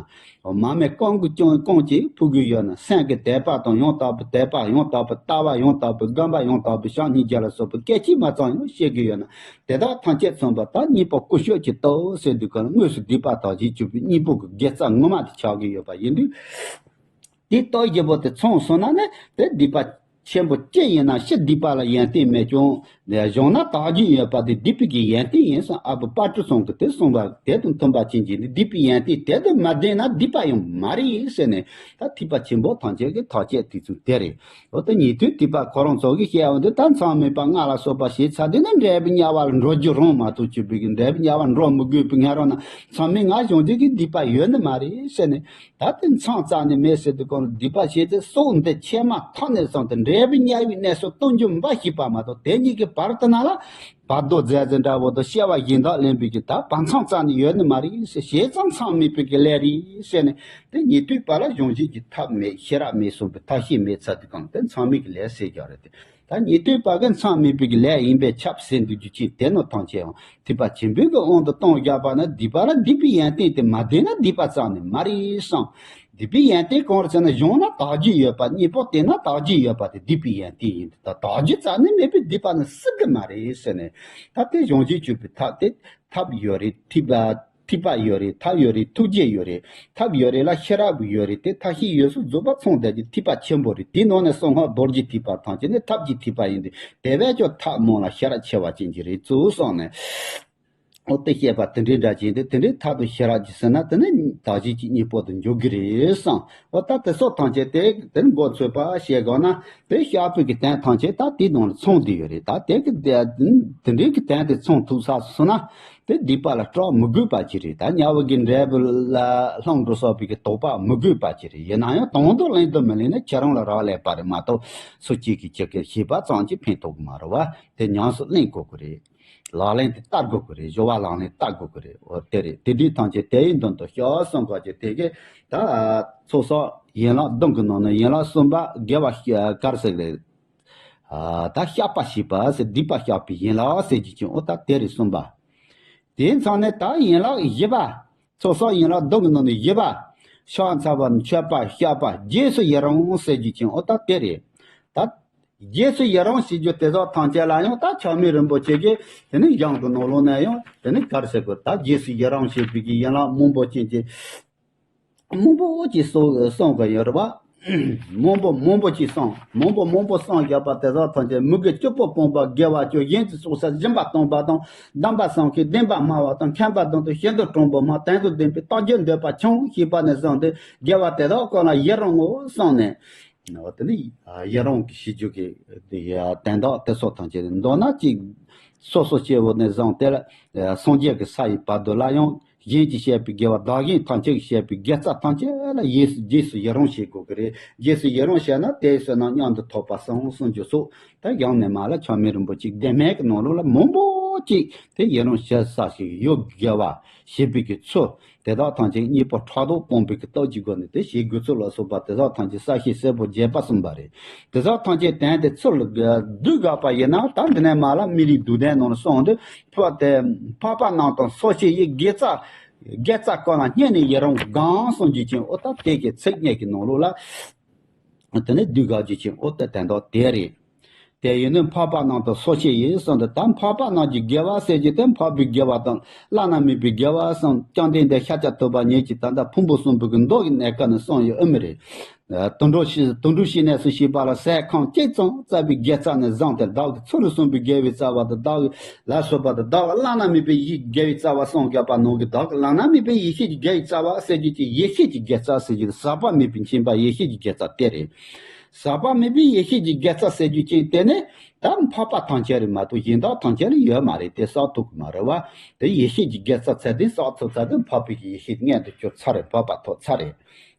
མར་མེ་རྐང་གི་རྐང་གཅིག་ཕུལ་གྱི་ཡོད་ན། སེམས་ཀྱི་དད་པ་དང་ཡང་དག་པའི་དད་པ། ཡང་དག་པའི་ལྟ་བ། ཡང་དག་པའི་སྒོམ་པ། ཡང་དག་པའི་བྱམས་སྙིང་རྗེ་ལ་སོགས་པའི་སྐད་ཅིག་མ་ཙམ་ཡང་བཤད་ཀྱི་ཡོད་ན། དེ་དག་ཐམས་ཅད་མཚོན་པ་ད་གཉེན་པོ་ཀུ་ཤུ་གི་སྟོབས་ཟེར་དུས་གང་ལ་དངོས་སུ་སྡིག་པ་དག་བྱེད་བཅུག་པའི་གཉེན་པོ་གི་དགེ་རྩ་ངོ་མ་དེ་ཆགས་ཀྱི་ཡོད་པ་ཡིན་དུས། དེའི་སྟོབས་བཞི་པོ་དེ་ཚང་སོང་ན་ནི་དེ་སྡིག་པ་ཆེན་པོ་ཅི་ཡིན་ན་ཕྱི་སྡིག་པ་ལ་ཡོན་ཏན་མེད་ཀྱང་། གཞུང་ན་དག་རྒྱུ་ཡོད་པ་དེ་སྡིག་པའི་གི་ཡོན་ཏན་ཡིན་ཟེར། ཨ་བུ་དཔལ་སྤྲུལ་ཚང་གིས་དེ་གསུངས་པ་དེ་དང་མཐུན་པ་ཅན་གྱི་ནི་སྡིག་པའི་ཡོན་ཏན་དེ་དང་མ་ལྡན་ན་སྡིག་པ་ཡང་མ་རེད་ཟེར་ནས། ད་ཐེག་པ་ཆེན་པོ་ཐམས་ཅད་ཀྱི་ཐག་བཅད་དེ་ཚུལ་དེ་རེད། འོ་ད་ཉན་ཐོས་ཐེག་པ་ཁོ་རང་ཚོ་གིས་བཤད་པ་འདི་ད་མཚམས་མེད་པ་ལྔ་ལ་སོགས་པ་བྱས་ཚར་དེ་ནི་འབྲས་བུ་དམྱལ་བ་ལ་འགྲོ་རྒྱུ་རང་མ་གཏོགས་ཅི་བའི་གི་འབྲས་བུ་དམྱལ་བ་འགྲོ་མི་དགོས་པའི་ང་རང་ན་མཚམས་མེད་ལྔ་སྦྱོང་རྒྱུ་གི་སྡིག་པ་ཡོད་ནི་མ་རེད་ཟེར་ནས། ད་དེ་མཚམས་རྩ་ནས་མེད་ཟེར་དུས་གང་སྡིག་པ་བྱས་ཏེ་སྲོག་འདི་ཆད་མ་ཐག་ནས་བཟུང་སྟེ་འབྲས་བུ་དམྱལ་བའི་གནས་སུ་ལྟུང་རྒྱུ་འབའ་ཞིག་པ་མ་གཏོགས། དེ་གཉིས་ཀྱི་བར་དུ་ན་ལ་བར་དོ་རྫས་འཛིན་འདྲ་བོ་དང་སྐྱེ་བ་གཞན་དག་ལེན་པའི་གི་ད་བར་མཚམས་རྩ་ནས་ཡོད་ནི་མ་རེད་ཟེར། བྱས་ཙང་མཚམས་མེད་པའི་གི་ལས་རེད་ཟེར་ནས། དེ་ཉན་ཐོས་པ་ལ་སྦྱོང་བྱེད་ཀྱི་ཐབས་མེད། ཤེས་རབ་མེད་གསུངས་པའི་ཐབས་ཤེས་མེད་ཚར་དུས་གང་དེ་མཚམས་མེད་ཀྱི་ལས་ཟེར་རྒྱུ་རེད་དེ། ད་ཉན་ཐོས་པ་གི་མཚམས་མེད་པའི་གི་ལས་ཡིན་པས་ཁྱབ་ཟེར་འདུག་རྒྱུ་ཅིག་དེ་ནོ་ཐམས་ཅད་ཡང་ཐོས་པ་ཆེན་པོའི་གི་དབང་དུ་གཏོང་བཞག་པ་ན་སྡིག་པ་ལ་སྡིག་པའི་ཡོན་ཏན་དེ་མ་ལྡན་ན་སྡིག་པ་རྩ་ནས་མ་རེད་བསམ། སྡིག་པའི་ཡོན་ཏན་གང་རེད་ཟེར་ན་གཞུང་ན་དག་རྒྱུ་ཡོད་པ་གཉེན་པོ་དེ་ན་དག་རྒྱུ་ཡོད་པ་དེ་སྡིག་པའི་ཡོན་ཏན་ཡིན། ད་དག་རྒྱུ་རྩ་ནས་མེད་པའི་སྡིག་པ་ནི་སྲིད་གི་མ་རེད་ཟེར་ནས། ད་དེ་གཞུང་བཞི་གཅོད་པའི་ཐབས་དེ་ཐབས་ཡོད་རེད། ཐོས་པ་ཐོས་པ་ཡོད་རེད། ཐབས་ཡོད་རེད། ཐུགས་རྗེ་ཡོད་རེད། ཐབས་ཡོད་རེད་ལ་ཤེས་རབ་ཡོད་རེད། དེ་ཐབས་ཤེས་ཡོད་སོ་རྫོགས་པ་ཚང་བསྡད་ཀྱི་ཐོས་པ་ཆེན་པོ་རེད། དེའི་ནང་ནས་གསང་སྔགས་རྡོ་རྗེ་ཐེག་པ་ཐམས་ཅད་ནི་ཐབས་ཀྱི་ཐོས་པ་ཡིན་ཏེ། དེ་བས་ཀྱང་ཐབས་མང་ལ་ཤེས་རབ་ཆེ་བ་ཅན་གྱི་རེད་གཙོ་བོ་བསམ་ནས། འོ་དེ་བཤད་པ་དེ་འདྲའི་འདྲ་ཅན་དེ་དེ་འདྲའི་ཐབས་དང་ཤེས་རབ་ཀྱི་ཟེར་ན་དེ་ནི་དག་བྱེད་ཀྱི་གཉེན་པོ་དུ་འཇུག་གི་རེད་བསམ། འོ་ད་དེ་སོགས་ཐམས་ཅད་དེ་དེ་ནི་མགོ་ཚོས་པ་བཤད་དགོས་ན་དེ་བཤགས་པའི་གི་དོན་ཐམས་ཅད་ད་དེའི་ནང་ལ་ཚང་བསྡད་ཡོད་རེད། ད་དེ་གི་དེ་དེ་འདྲའི་གི་དོན་དེ་ཚང་ཐུབ་ས་སོང་ན། དེ་སྡིག་པ་ལ་སྐྲག་མི་དགོས་པ་ཅིག་རེད། ད་དམྱལ་བ་གི་འབྲས་བུ་ལ་ལྷུང་འགྲོ་སོགས་པའི་གི་དོགས་པ་མི་དགོས་པ་ཅིག་རེད། ཡིན་ན་ཡང་དང་དུ་ལེན་དུ་མི་ལེན་ན་ཁྱེད་རང་ལ་རག་ལས་པ་རེད་མ་གཏོགས་སུ་གཅིག་གིས་གཅིག་གི་ཤེས་པ་ཙམ་གྱིས་ཕན་ཐོགས་གི་མ་རེད་བ། དེ་ཉམས་སུ་ལེན་དགོས་ཀྱི་རེད། ལག་ལེན་དུ་བསྟར་དགོས་ཀྱི་རེད། སྦྱོར་བ་ལག་ལེན་བསྟར་དགོས་ཀྱི་རེད། འོ་དེ་རེད། དེ་འདྲའི་ཐམས་ཅད་དེ་ཡི་མདུན་དུ་བཤགས་གསུང་གོ་ཅིག་དེ་གས་ད་ཚོགས་བསགས་ཡན་ལག་བདུན་གྱི་ནང་ནས་ཡན་ལག་གསུམ་པ་དགེ་བ་ག་རེ་ཟེར་གི་རེད། ཨ་ད་བཤགས་པ་ཞེས་པ་ཟེར་སྡིག་པ་བཤགས་པའི་ཡན་ལག་ཟེར་རྒྱུ་ཅན་འོ་ད་དེ་རེད་གསུམ་པ། དེའི་མཚམས་ནས་ད་ཡན་ལག་བཞི་པ། ཚོགས་བསགས་ཡན་ལག་བདུན་གྱི་ནང་ནས་བཞི་པ། ཕྱག་འཚལ་བ་མཆོད་པ་བཤགས་པ་རྗེས་སུ་ཡི་རང་ཟེར་རྒྱུ་ཅན་འོ་ད་དེ་རེད། ད་རྗེས་སུ་ཡི་རང་ཞེས་རྒྱུ་དེ་དག་ཐམས་ཅད་ལ་ཡང་ད་ཆགས་མེད་རིན་པོ་ཆེ་གིས་དེ་ནི་གཞུང་གི་ནང་ལོགས་ནས་ཡང་དེ་ནི་ག་རེ་ཟེར་དགོས། ད་རྗེས་སུ་ཡི་རང་ཞེས་པའི་གི་ཡན་ལག་མང་པོ་ཅན་གྱི་མང་པོ་ཅིག་གསུང་གསུང་གི་ཡོད་རེད་བ། མང་པོ་མང་པོ་ཅིག་གསུངས། མང་པོ་མང་པོ་གསུངས་བཞག་པ་དེ་དག་ཐམས་ཅད་མི་དགེ་བཅུ་པོ་སྤོང་བ་དགེ་བ་བཅུ། གཞན་གྱི་སྲོག་བསད་སྦྱིན་པ་གཏོང་བ་དང་། སྡོམ་པ་བསྲུང་མཁན་བདེན་པ་སྨྲ་བ་དང་། མཁས་པ་དང་དུ་ཤིན་ཏུ་དྲང་པོ་སྨྲ། དོན་དུ་ལྡན་པའི་རྟག་བརྒྱུད་འདོད་པ་ཆུང་ཞེས་པ་ནས་བཟུང་སྟེ་དགེ་བ་དེ་དག་ཀུན་ལ་ཡི་རང་ངོ་གསུངས་ནས། འོ་དེ་ནི་ཡི་རང་གི་ཤེས་རྒྱུད་ཀྱི་དོན་དག་དེ་སོགས་ཐམས་ཅད་མདོར་ན་གཅིག་སོ་སོ་སྐྱེ་བོ་ནས་བཟུང་སྟེ་ལ་སངས་རྒྱས་ཀྱི་ས་ཡི་བར་དུ་ལ་ཡང་། གཞན་གྱིས་བཤད་པའི་དགེ་བ་བདག་གཞན་ཐམས་ཅད་ཀྱིས་བཤད་པའི་དགེ་རྩ་ཐམས་ཅད་ལ་རྗེས་སུ་རྗེས་སུ་ཡི་རང་བྱེད་དགོས་ཀྱི་རེད། རྗེས་སུ་ཡི་རང་བྱས་ན་དེའི་བསོད་ནམས་མཉམ་དུ་ཐོབ་པ་སོང་གསུངས་རྒྱུ་སོགས་ད་གཞུང་ནས་མར་ལ་ཆགས་མེད་རིན་པོ་ཆེ་བདེན་མེད་ཀྱི་ནང་ལོགས་ལ་མང་པོ་ཅིག་དེ་ཡི་རང་བྱེད་ས་ཞིག་ཡོད་དགེ་བ་བྱེད་པའི་གི་ཚུལ་དེ་དག་ཐམས་ཅད་གཉེན་པོ་ཕྲག་དོག་སྤོང་བའི་གི་སྟོབས་ཀྱི་སྒོ་ནས་དེ་བྱེད་དགོས་ཚུལ་ལ་སོགས་པ་དེ་དག་ཐམས་ཅད་གསལ་བཤད་གསལ་པོ་རྒྱས་པ་གསུངས་པ་རེད། དེ་དག་ཐམས་ཅད་དོན་དེ་ཚུལ་ལ་བསྡུས་དགོས་པ་ཡིན་ན་ད་འདི་ནས་མར་ལ་མི་རིགས་སྡུག་ལྡན་ནང་ལ་སོང་དུས། འཕགས་དེ་འཕགས་པ་རྣམས་དང་ཚོགས་ཞིང་ཡི། དགེ་རྩ་དགེ་རྩ་ཀུན་ལ་སྙིང་ནས་ཡི་རང་གང་གསུངས་རྒྱུ་ཅན་འོ་ད་དེ་གི་ཚིག་གཉིས་ཀྱི་ནང་ལོགས་ལ་དེ་ནས་བསྡུས་དགོས་རྒྱུ་ཅན་འོ་ད་དོན་དག་དེ་རེད། དེ་ཡིན་ནི་འཕགས་པ་རྣམས་དང་ཚོགས་ཞིང་ཡི་གསུངས་ཏེ་ད་འཕགས་པ་རྣམས་ཀྱི་དགེ་བ་ཟེར་རྒྱུ་དེ་འཕགས་པའི་དགེ་བ་དང་བླ་ན་མེད་པའི་དགེ་བ་གསུངས། བཅོམ་ལྡན་འདས་ཤཱཀྱ་ཐུབ་པ་ཉིད་ཀྱིས་ད་ལྟ་ཕུང་པོ་གསུམ་པོ་གི་མདོ་གི་གནས་སྐབས་ནས་གསུངས་ཡོད་ཨེ་མ་རེད། དུད་འགྲོ་ཞིག་དུད་འགྲོ་ཞིག་གནས་སུ་གཤེགས་པ་ལ་ཟས་ཁམ་གཅིག་ཙམ་བསྩལ་བའི་དགེ་རྩ་ནས་བཟུང་སྟེ་བདག་གི་ཚུལ་ལ་གསུངས་པའི་དགེ་བའི་རྩ་བ་དང་བདག་གི་ལ་སོགས་པ་དང་བདག་གི་བླ་ན་མེད་པའི་ཡིད་དགེ་བའི་རྩ་བ་གསུངས་བཞག་པ་ནང་གི་བདག་གི་བླ་ན་མེད་པའི་ཡེ་ཤེས་ཀྱི་དགེ་བའི་རྩ་བ་ཟེར་རྒྱུ་ཅིག་ཡེ་ཤེས་ཀྱི་དགེ་རྩ་ཟེར་རྒྱུ་དེ་ཟག་པ་མེད་པའི་མཁྱེན་པ་ཡེ་ཤེས་ཀྱི་དགེ་རྩ་དེ་རེད། ཟག་པ་མེད་པའི་ཡེ་ཤེས་ཀྱི་དགེ་རྩ་ཟེར་རྒྱུ་ཅིག་དེ་ནི་ད་འཕགས་པ་ཐམས་ཅད་རེད་མ་གཏོགས་གཞན་དག་ཐམས་ཅད་ལ་ཡོད་མ་རེད། དེ་བསགས་ཐུབ་ཀྱི་མ་རེད་བ། དེ་ཡེ་ཤེས་ཀྱི་དགེ་རྩ་ཚད་ལྡན་བསགས་ཐུབ་ཚར་དུས་འཕགས་པའི་ཡེ་ཤེས་མངོན་དུ་གྱུར་ཚར་རེད། འཕགས་པ་ཐོབ་ཚར་རེད།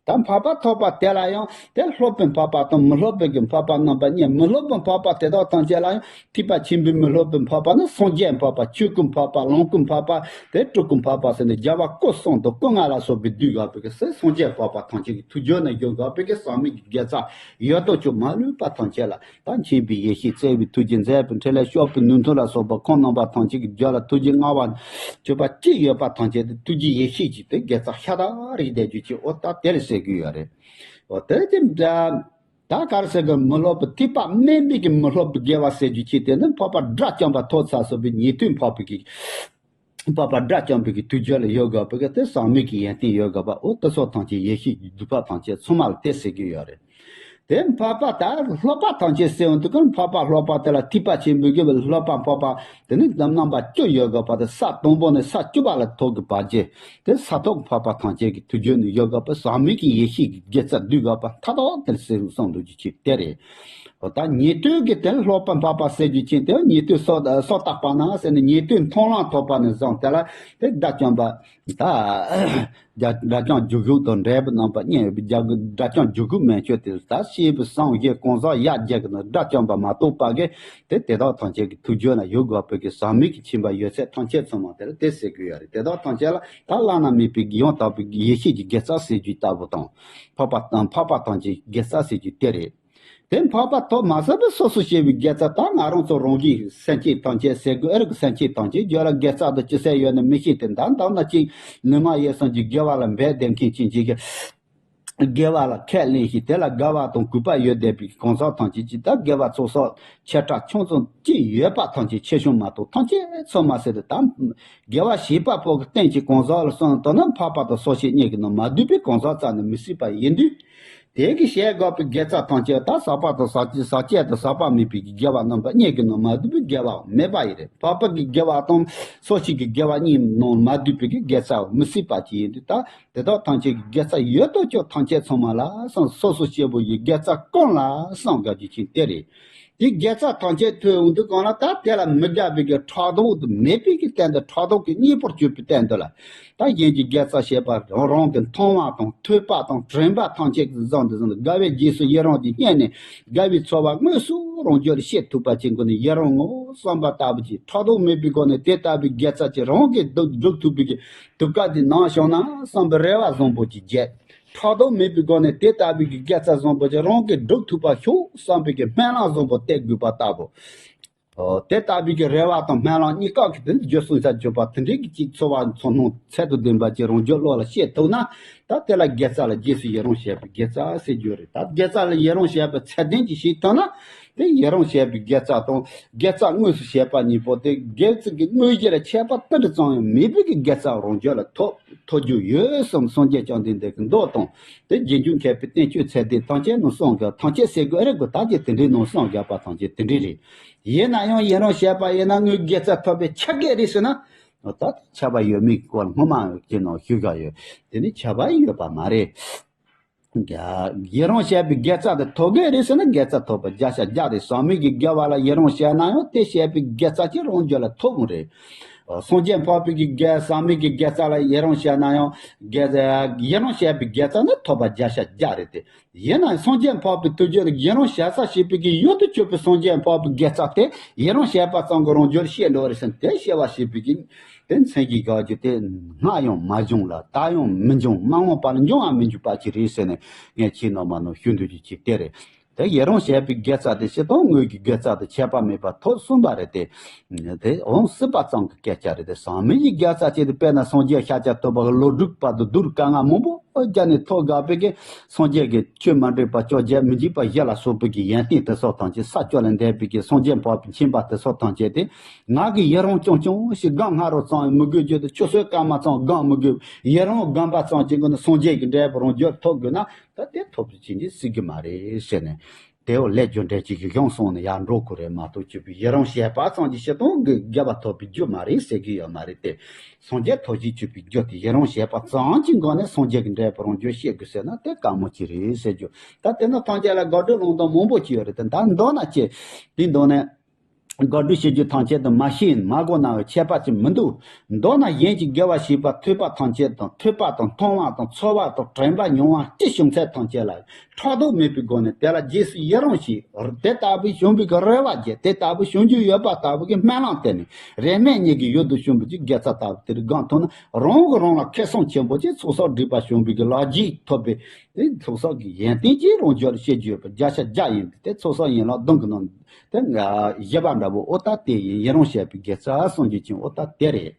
ད་འཕགས་པ་ཐོབ་པ་དེ་ལ་ཡང་དེ་སློབ་པའི་འཕགས་པ་དང་མི་སློབ་པའི་གི་འཕགས་པ་རྣམ་པ་གཉིས། མི་སློབ་པའི་འཕགས་པ་དེ་དག་ཐམས་ཅད་ལ་ཡང་ཐེག་པ་ཆེན་པོའི་མི་སློབ་པའི་འཕགས་པ་ནི་སངས་རྒྱས་འཕགས་པ་ཆོས་སྐུ་འཕགས་པ་ལོངས་སྐུ་འཕགས་པ་དེ་སྤྲུལ་སྐུ་འཕགས་པ་ཟེར་ནས་རྒྱལ་བ་སྐུ་གསུམ་དང་སྐུ་ལྔ་ལ་སོགས་པའི་བསྡུས་ཡོད་པའི་གི་སེ་སངས་རྒྱས་འཕགས་པ་ཐམས་ཅད་ཀྱི་ཐུགས་རྒྱུད་ན་ཡོད་ཡོད་པའི་གི་ཟག་མེད་ཀྱི་དགེ་རྩ་ཡོད་དོ་ཅོག་མ་ལུས་པ་ཐམས་ཅད་ལ། ད་མཁྱེན་པའི་ཡེ་ཤེས་བརྩེ་བའི་ཐུགས་རྗེ་མཛད་པའི་འཕྲིན་ལས་སྐྱོབ་པའི་ནུས་མཐུ་ལ་སོགས་པ་ཁམས་རྣམ་པ་ཐམས་ཅད་ཀྱི་རྒྱུད་ལ་ཐུགས་རྗེ་མངའ་བ་སྤྱོད་པ་ཅི་ཡོད་པ་ཐམས་ཅད་དེ་ཐུགས་རྗེ་ཡེ་ཤེས་ཀྱི་དེ་དགེ་རྩ་ཤ་སྟག་རེད་བསྡད་རྒྱུ་ཅིག་འོ་ད་དེ་ལ་ཟེར་གྱི་ཡོད་རེད། འོ་དེ་ཅི་འདྲ། ད་ག་རེ་ཟེར་གི་མི་སློབ་པའི་ཐེག་པ་དམན་པའི་གི་མི་སློབ་པའི་དགེ་བ་ཟེར་རྒྱུ་ཅིག་དེ་ནི་འཕགས་པ་དགྲ་བཅོམ་པ་ཐོབ་ཚར་སོང་བའི་ཉན་ཐོས་འཕགས་པའི་གི་འཕགས་པ་དགྲ་བཅོམ་པའི་གི་ཐུགས་རྒྱུད་ལ་ཡོད་དགོས་པའི་གི་དེ་ཟག་མེད་ཀྱི་ཡོན་ཏན་ཡོད་དགོས་པ་འོ་དེ་སོགས་ཐམས་ཅད་ཡེ་ཤེས་ཀྱི་སྡུད་པ་ཐམས་ཅད་ཚང་མ་ལ་དེ་ཟེར་གྱི་ཡོད་རེད། དེ་འཕགས་པ་ད་སློབ་པ་ཐམས་ཅད་ཟེར་འོང་དུས་ཀྱང་འཕགས་པ་སློབ་པ་དེ་ལ་ཐེག་པ་ཆེན་པོའི་གི་སློབ་པ་འཕགས་པ་དེ་ནི་རྣམ་པ་བཅུ་ཡོད་དགོས་པ་དེ་ས་དང་པོ་ནས་ས་བཅུ་པ་ལ་ཐོག་གི་བར་གྱི་དེ་ས་ཐོག་འཕགས་པ་ཐམས་ཅད་ཀྱི་ཐུགས་རྒྱུད་ནས་ཡོད་དགོས་པ་ཟག་མེད་ཀྱི་ཡེ་ཤེས་ཀྱི་དགེ་རྩ་སྡུད་དགོས་པ་མཐའ་དག་དེ་ལ་ཟེར་གསུངས་འདུག་རྒྱུ་ཅིག་དེ་རེད། འོ་ད་ཉན་ཐོས་ཀྱི་དེ་སློབ་པ་འཕགས་པ་ཟེར་རྒྱུ་ཅན་དེ་ཉན་ཐོས་སོ་སོ་ཏ་པ་ན་ཟེར་ནས་ཉན་ཐོས་མཐོང་ལམ་ཐོབ་པ་ནས་བཟུང་དེ་ལ་དེ་དགྲ་བཅོམ་པ་ད་དགྲ་བཅོམ་རྒྱུ་ཞུགས་དང་འབྲས་བུ་རྣམ་པ་གཉིས་ཡོད་པའི་རྒྱ་དགྲ་བཅོམ་རྒྱུ་ཞུགས་མན་ཆད་དེ་ད་སྐྱེས་བུ་སངས་རྒྱས་གང་ཟག་ཡ་བརྒྱད་ཀྱི་ནང་དགྲ་བཅོམ་པ་མ་གཏོགས་པ་གི་དེ་དེ་དག་ཐམས་ཅད་ཀྱི་ཐུགས་རྒྱུད་ན་ཡོད་དགོས་པའི་གི་ཟག་མེད་ཀྱི་ཁྱིམ་པ་ཡོད་ཚད་ཐམས་ཅད་ཚང་མ་དེ་ལ་དེ་ཟེར་གྱི་ཡོད་རེད། དེ་དག་ཐམས་ཅད་ལ་ད་བླ་ན་མེད་པའི་ཡང་དག་པའི་ཡེ་ཤེས་ཀྱི་དགེ་རྩ་ཟེར་རྒྱུ་ལྟ་བུ་དང་། འཕགས་པ་དང་འཕགས་པ་ཐམས་ཅད་དགེ་རྩ་ཟེར་རྒྱུ་དེ་རེད། དེ་འཕགས་པ་ཐོབ་མ་ཟད་པའི་སོ་སོ་སྐྱེ་བོའི་དགེ་རྩ་ད་ང་རང་ཚོ་རང་གི་སེམས་ཅན་ཐམས་ཅད་ཟེར་དགོས་ཨེ་རིག་སེམས་ཅན་ཐམས་ཅད་རྒྱུད་ལ་དགེ་རྩ་དང་ཅི་ཟེར་ཡོད་ན་མི་ཤེས་ཏེ་ད་འདམ་ན་ཅིག་ནུས་མ་ཡོད་སོང་ཅིག་དགེ་བ་ལ་འབད་བསྡད་མཁན་ཅན་ཅིག་གི་དགེ་བ་ལ་ཁས་ལེན་ཞིང་དེ་ལ་དགའ་བ་དང་གུས་པ་ཡོད་བསྡད་པའི་གང་ཟག་ཐམས་ཅད་ཀྱིས་ད་དགེ་བ་ཚོགས་བསགས་ཆེ་ཕྲ་ཆུང་ཙམ་ཅི་ཡོད་པ་ཐམས་ཅད་ཆེ་ཆུང་མ་གཏོགས་ཐམས་ཅད་ཚང་མ་ཟེར་ཏེ་ད་དགེ་བ་བྱེད་པ་པོ་གི་རྟེན་གྱི་གང་ཟག་ལ་གསུངས་དོན་ན་འཕགས་པ་དང་སོ་སྐྱེ་གཉིས་ཀྱི་ནང་མ་འདུས་པའི་གང་ཟག་རྩ་ནས་མི་སྲིད་པ་ཡིན་དུས། དེ་གི་བྱས་དགོས་པའི་དགེ་རྩ་ཐམས་ཅད་ད་ཟག་པ་དང་ཟག་བཅས་ཟག་བཅས་དང་ཟག་པ་མེད་པའི་དགེ་བ་རྣམ་པ་གཉིས་ཀྱི་ནང་མ་འདུས་པའི་དགེ་བ་མེད་པ་ཡིན་རེད། འཕགས་པ་གི་དགེ་བ་དང་སོ་སྐྱེ་གི་དགེ་བ་གཉིས་ནང་མ་འདུས་པའི་གི་དགེ་རྩ་མི་སྲིད་པ་ཅིག་ཡིན་དུས་ད། དེ་དག་ཐམས་ཅད་ཀྱི་དགེ་རྩ་ཡོད་དོ་ཅོག་ཐམས་ཅད་ཚང་མ་ལ་སོ་སོ་སོ་སྐྱེ་བོ་ཡི་དགེ་རྩ་ཀུན་ལ་བསམ་དགའ་རྒྱུ་ཅན་དེ་རེད། དེ་དགེ་རྩ་ཐམས་ཅད་ཐོས་འོང་དུས་གང་ལ་ད་དེ་ལ་མི་དགའ་བའི་གི་ཕྲག་དོག་དུ་མེད་པའི་གི་སྟེང་དུ་ཕྲག་དོག་གི་གཉེན་པོར་གྱུར་པའི་སྟེང་དུ་ལ་ད་གཞན་གྱི་དགེ་རྩ་བྱེད་པ་རང་རང་གི་མཐོང་བ་དང་ཐོས་པ་དང་དྲན་པ་ཐམས་ཅད་ཀྱི་བཟང་དུ་བཟང་དུ་དགའ་བའི་རྗེས་སུ་ཡི་རང་གི་སྙེད་ནས་དགའ་བའི་ཚོར་བ་དངོས་སུ་རང་རྒྱུད་ལ་སྐྱེ་ཐུབ་པ་ཅན་ཀུན་ནས་ཡི་རང་ངོ་བསམ་པ་ལྟ་བུ་ཅིག་ཕྲག་དོག་མེད་པའི་སྒོ་ནས་དེ་ལྟ་བུའི་དགེ་རྩ་ཅིག་རང་གིས་སྒྲུབ་ཐུབ་པའི་གི་དུས་སྐབས་འདི་ནང་བྱུང་ན་བསམ་པའི་རེ་བ་བཟང་པོ་ཅིག་བརྒྱད། ཕྲག་དོག་མེད་པའི་སྒོ་ནས་དེ་ལྟ་བུའི་གི་དགེ་རྩ་བཟང་པོ་ཅིག་རང་གིས་སྒྲུབ་ཐུབ་པ་ཤོག་བསམ་པའི་གི་སྨོན་ལམ་བཟང་པོ་གཏད་དགོས་པ་ལྟ་བུ། ཨོ། དེ་ལྟ་བུའི་གི་རེ་བ་དང་སྨོན་ལམ་གཉིས་ཀ་གི་དོན་བརྗོད་གསུང་ས་བརྗོད་པ་དེ་འདྲའི་གི་ཅིག་འཚོ་བ་འཚོ་སྣང་ཚད་དང་ལྡན་པ་ཅིག་རང་རྒྱུད་བློ་ལ་སྐྱེ་ཐུབ་ན་ད་དེ་ལ་དགེ་རྩ་ལ་རྗེས་སུ་ཡི་རང་བྱེད་པའི་དགེ་རྩ་ཟེར་རྒྱུ་རེད། ད་དགེ་རྩ་ལ་ཡི་རང་བྱེད་པའི་ཚད་ལྡན་གྱི་ཞིག་ཐོན་ན་དེ་ཡི་རང་བྱེད་པའི་དགེ་རྩ་དང་དགེ་རྩ་དངོས་སུ་བྱེད་པ་གཉིས་པོ་དེ་དགེ་རྩ་གི་དངོས་གཞི་ལ་ཁྱད་པར་ཏིལ་འབྲུ་ཙམ་ཡང་མེད་པའི་གི་དགེ་རྩ་རང་རྒྱུད་ལ་ཐོབ། ཐོབ་རྒྱུ་ཡོད་གསུངས། སངས་རྒྱས་བཅོམ་ལྡན་འདས་ཀྱི་མདོ་དང་དེ་རྗེས་འཇུག་མཁས་པའི་བསྟན་བཅོས་ཚད་ལྡན་ཐམས་ཅད་ནང་གསུངས་དགོས། ཐམས་ཅད་ཟེར་དགོས་རེད་དགོས་ད་ཀྱི་དེ་འདྲའི་ནང་གསུངས་དགོས་པ་ཐམས་ཅད་དེ་འདྲའི་རེད། ཡིན་ན་ཡང་ཡི་རང་བྱས་པ་ཡིན་ན་དངོས་དགེ་རྩ་ཐོབ་པའི་ཆ་དགེ་རེད་ཟེར་ན། ད་ཁྱབ་པ་ཡོད་མེད་ཀྱི་སྐོར་སྔོན་མ་ཅི་ནང་ཞུས་དགོས་ཡོད། དེ་ནི་ཁྱབ་པ་ཡོད་པ་མ་རེད། ཡི་རང་བྱས་པའི་དགེ་རྩ་དེ་ཐོབ་དགོས་རེད་ཟེར་ན་དགེ་རྩ་ཐོབ་པ་བརྒྱ་ཆ་བརྒྱ་རེད། ཟག་མེད་ཀྱི་དགེ་བ་ལ་ཡི་རང་བྱས་ན་ཡང་དེ་བྱས་པའི་དགེ་རྩ་ཅིག་རང་རྒྱུད་ལ་ཐོབ་འོང་རེད། སངས་རྒྱས་འཕགས་པའི་གི་དགེ་ཟག་མེད་ཀྱི་དགེ་རྩ་ལ་ཡི་རང་བྱས་ན་ཡང་དགེ་ཡི་རང་བྱས་པའི་དགེ་རྩ་ནི་ཐོབ་པ་བརྒྱ་ཆ་བརྒྱ་རེད་དེ། ཡིན་ན་སངས་རྒྱས་འཕགས་པའི་ཐུགས་རྒྱུད་ལ་ཡི་རང་བྱ་ས་བྱེད་པའི་གི་ཡུལ་དུ་གྱུར་པའི་སངས་རྒྱས་འཕགས་པའི་དགེ་རྩ་དེ་ཡི་རང་བྱས་པ་ཙམ་གྱིས་རང་རྒྱུད་ལ་སྐྱེ་འགྲོ་བ་རེད་ཟེར་ན་དེ་བྱ་བ་བྱེད་པའི་གི་དེ་མཚན་གྱི་དགག་རྒྱུ་དེ་སྔར་ཡང་མ་བྱུང་ལ་ད་ཡང་མི་འབྱུང་མ་འོངས་པ་ལ་འབྱུང་བ་མི་འཇུག་པ་ཅིག་རེད་ཟེར་ནས་ངས་ཁྱེད་རྣམ་པ་ནང་ཞུ་འདོད་ཀྱི་ཅིག་དེ་རེད། དེ་ཡི་རང་བྱས་པའི་དགེ་རྩ་དེ་སྤྱིར་བཏང་དངོས་ཀྱི་དགེ་རྩ་དེ་ཁྱད་པར་མེད་པ་ཐོབ་གསུངས་པ་རེད་དེ། དེ་འོང་སྲིད་པ་ཙམ་གྱི་སྐད་ཆ་རེད་དེ་ཟག་མེད་ཀྱི་དགེ་རྩ་བྱས་ཏེ་དཔེར་ན་སངས་རྒྱས་ཤཱཀྱ་ཐུབ་པ་གི་ལོ་དྲུག་བར་དུ་གདུལ་དཀའ་ངལ་མང་པོ་བརྒྱབ་ནས་ཐོབ་དགའ་བའི་གི་སངས་རྒྱས་ཀྱི་ཆོས་མ་འདྲེས་པ་བཅོ་བརྒྱད་མི་འཇིགས་པ་བཞི་ལ་སོགས་པའི་གི་ཡོན་ཏན་དེ་སོགས་ཐམས་ཅད་ས་བཅུ་ལ་འདས་པའི་གི་སངས་རྒྱས་འཕགས་པའི་ཁྱིམ་པ་དེ་སོགས་ཐམས་ཅད་དེ་ང་གི་ཡི་རང་རྐྱང་རྐྱང་ཞིག་སྒོམ་སྔ་རོལ་ཙམ་མི་དགོས་རྒྱུ་དེ་ཆུ་ཚོད་སྐར་མ་ཙམ་སྒོམ་མི་དགོས་ཡི་རང་སྒོམ་པ་ཙམ་གྱིས་ཀུན་ནས་སངས་རྒྱས་ཀྱི་འབྲས་བུ་རང་རྒྱུད་ཐོབ་དགོས་ན། ད་དེ་ཐོབ་ཚུལ་ཅན་གྱིས་སྲིད་ཀྱི་མ་རེད་ཟེར་ནས། དེའོ་ལས་རྒྱུ་འབྲས་གཅིག་གི་གཞུང་སོང་ནས་ཡར་འགྲོ་དགོས་རེད་མ་གཏོགས་སྤྱོད་པའི་ཡི་རང་བྱས་པ་ཙམ་གྱིས་སྤྱིར་བཏང་གི་དགེ་བ་ཐོབ་པའི་རྒྱུ་མ་རེད་ཟེར་གྱི་ཡོད་མ་རེད་དེ། སངས་རྒྱས་ཐོབ་ཕྱིར་སྤྱོད་པའི་རྒྱུ་དེ་ཡི་རང་བྱས་པ་ཙམ་གྱི་སྒོ་ནས་སངས་རྒྱས་ཀྱི་འབྲས་བུ་རང་རྒྱུད་བཤད་དགོས་ཟེར་ན་དེ་དཀའ་མོ་ཅིག་རེད་ཟེར་རྒྱུ། ད་དེ་ནི་ཐམས་ཅད་ལ་དགག་སྒྲུབ་ལུང་དང་མང་པོ་ཅིག་ཡོད་རེད་དེ་ད་མདོར་ན་ཅི། དེ་མདོར་ན། དགག་སྒྲུབ་བྱེད་རྒྱུ་ཐམས་ཅད་དུ་མ་ཤེས་མ་གོ་ན་ཁྱད་པར་ཅིག་མི་འདུག་མདོར་ན་གཞན་གྱི་དགེ་བ་བྱས་པ་ཐོས་པ་ཐམས་ཅད་དང་ཐོས་པ་དང་མཐོང་བ་དང་ཚོར་བ་དང་དྲན་པ་མྱོང་བ་སྤྱི་བྱུང་ཚད་ཐམས་ཅད་ལ་ཕྲག་དོག་མེད་པའི་སྒོ་ནས་དེ་ལ་རྗེས་སུ་ཡི་རང་བྱས། དེ་ལྟ་བུའི་བྱུང་བའི་གི་རེ་བ་བརྒྱད་དེ་ལྟ་བུའི་བྱུང་རྒྱུ་ཡོད་པ་ལྟ་བུ་གི་སྨོན་ལམ་བཏབ་ནས་རེས་མོས་གཉིས་ཀྱི་ཡུལ་དུ་བྱུང་བའི་གི་དགེ་རྩ་ལྟ་བུ་དེར་སྒོམ་ཐུབ་ན་རང་གིས་རང་ལ་ཁེ་བཟང་ཆེན་པོ་ཅིག་ཚོགས་བསགས་སྒྲིབ་པ་བྱུང་བའི་གི་ལག་རྗེས་ཐོབ་པའི་དེ་ཚོགས་བསགས་ཀྱི་ཡོན་ཏན་གྱིས་རང་རྒྱུད་ལ་སྐྱེ་རྒྱུ་ཡོད་པ་བརྒྱ་ཆ་བརྒྱ་ཡིན་པས་དེ་ཚོགས་བསགས་ཡན་ལག་བདུན་གྱི་ནང་། དེ་ང་བཞི་པ་འདྲ་པོ་ཨོ་ད་དེ་ཡིན་ཡི་རང་བྱས་པའི་དགེ་རྩ་སངས་རྒྱས་ཀྱི་ཨོ་ད་དེ་རེད།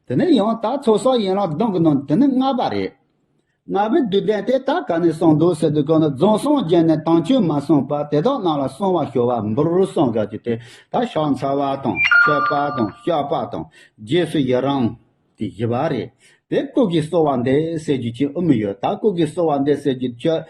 དེ་ནས་ཡང་ད་ཚོགས་བསགས་ཡན་ལག་བདུན་གྱི་ནང་དེ་ནི་ལྔ་པ་རེད། ལྔ་པའི་བསྡུས་དོན་དེ་ད་ག་ནས་གསུངས་འདུག་ཟེར་དུས་གང་ན་རྫོགས་སངས་རྒྱས་ནས་དམ་ཆོས་མ་གསུངས་པར་དེ་དག་རྣམས་ལ་གསོལ་བ་ཞུ་བ་འབུར་གསུངས་དགོས་ཀྱི་དེ་ད་ཕྱག་འཚལ་བ་དང་མཆོད་པ་དང་བཤགས་པ་དང་རྗེས་སུ་ཡི་རང་། དེ་བཞི་པ་རེད། དེ་སྐུ་གིས་གསོལ་བ་འདེབས་ཟེར་རྒྱུ་ཅིག་ཨུ་མི་ཡོད། ད་སྐུ་གིས་གསོལ་བ་འདེབས་ཟེར་རྒྱུ་ཁྱོད་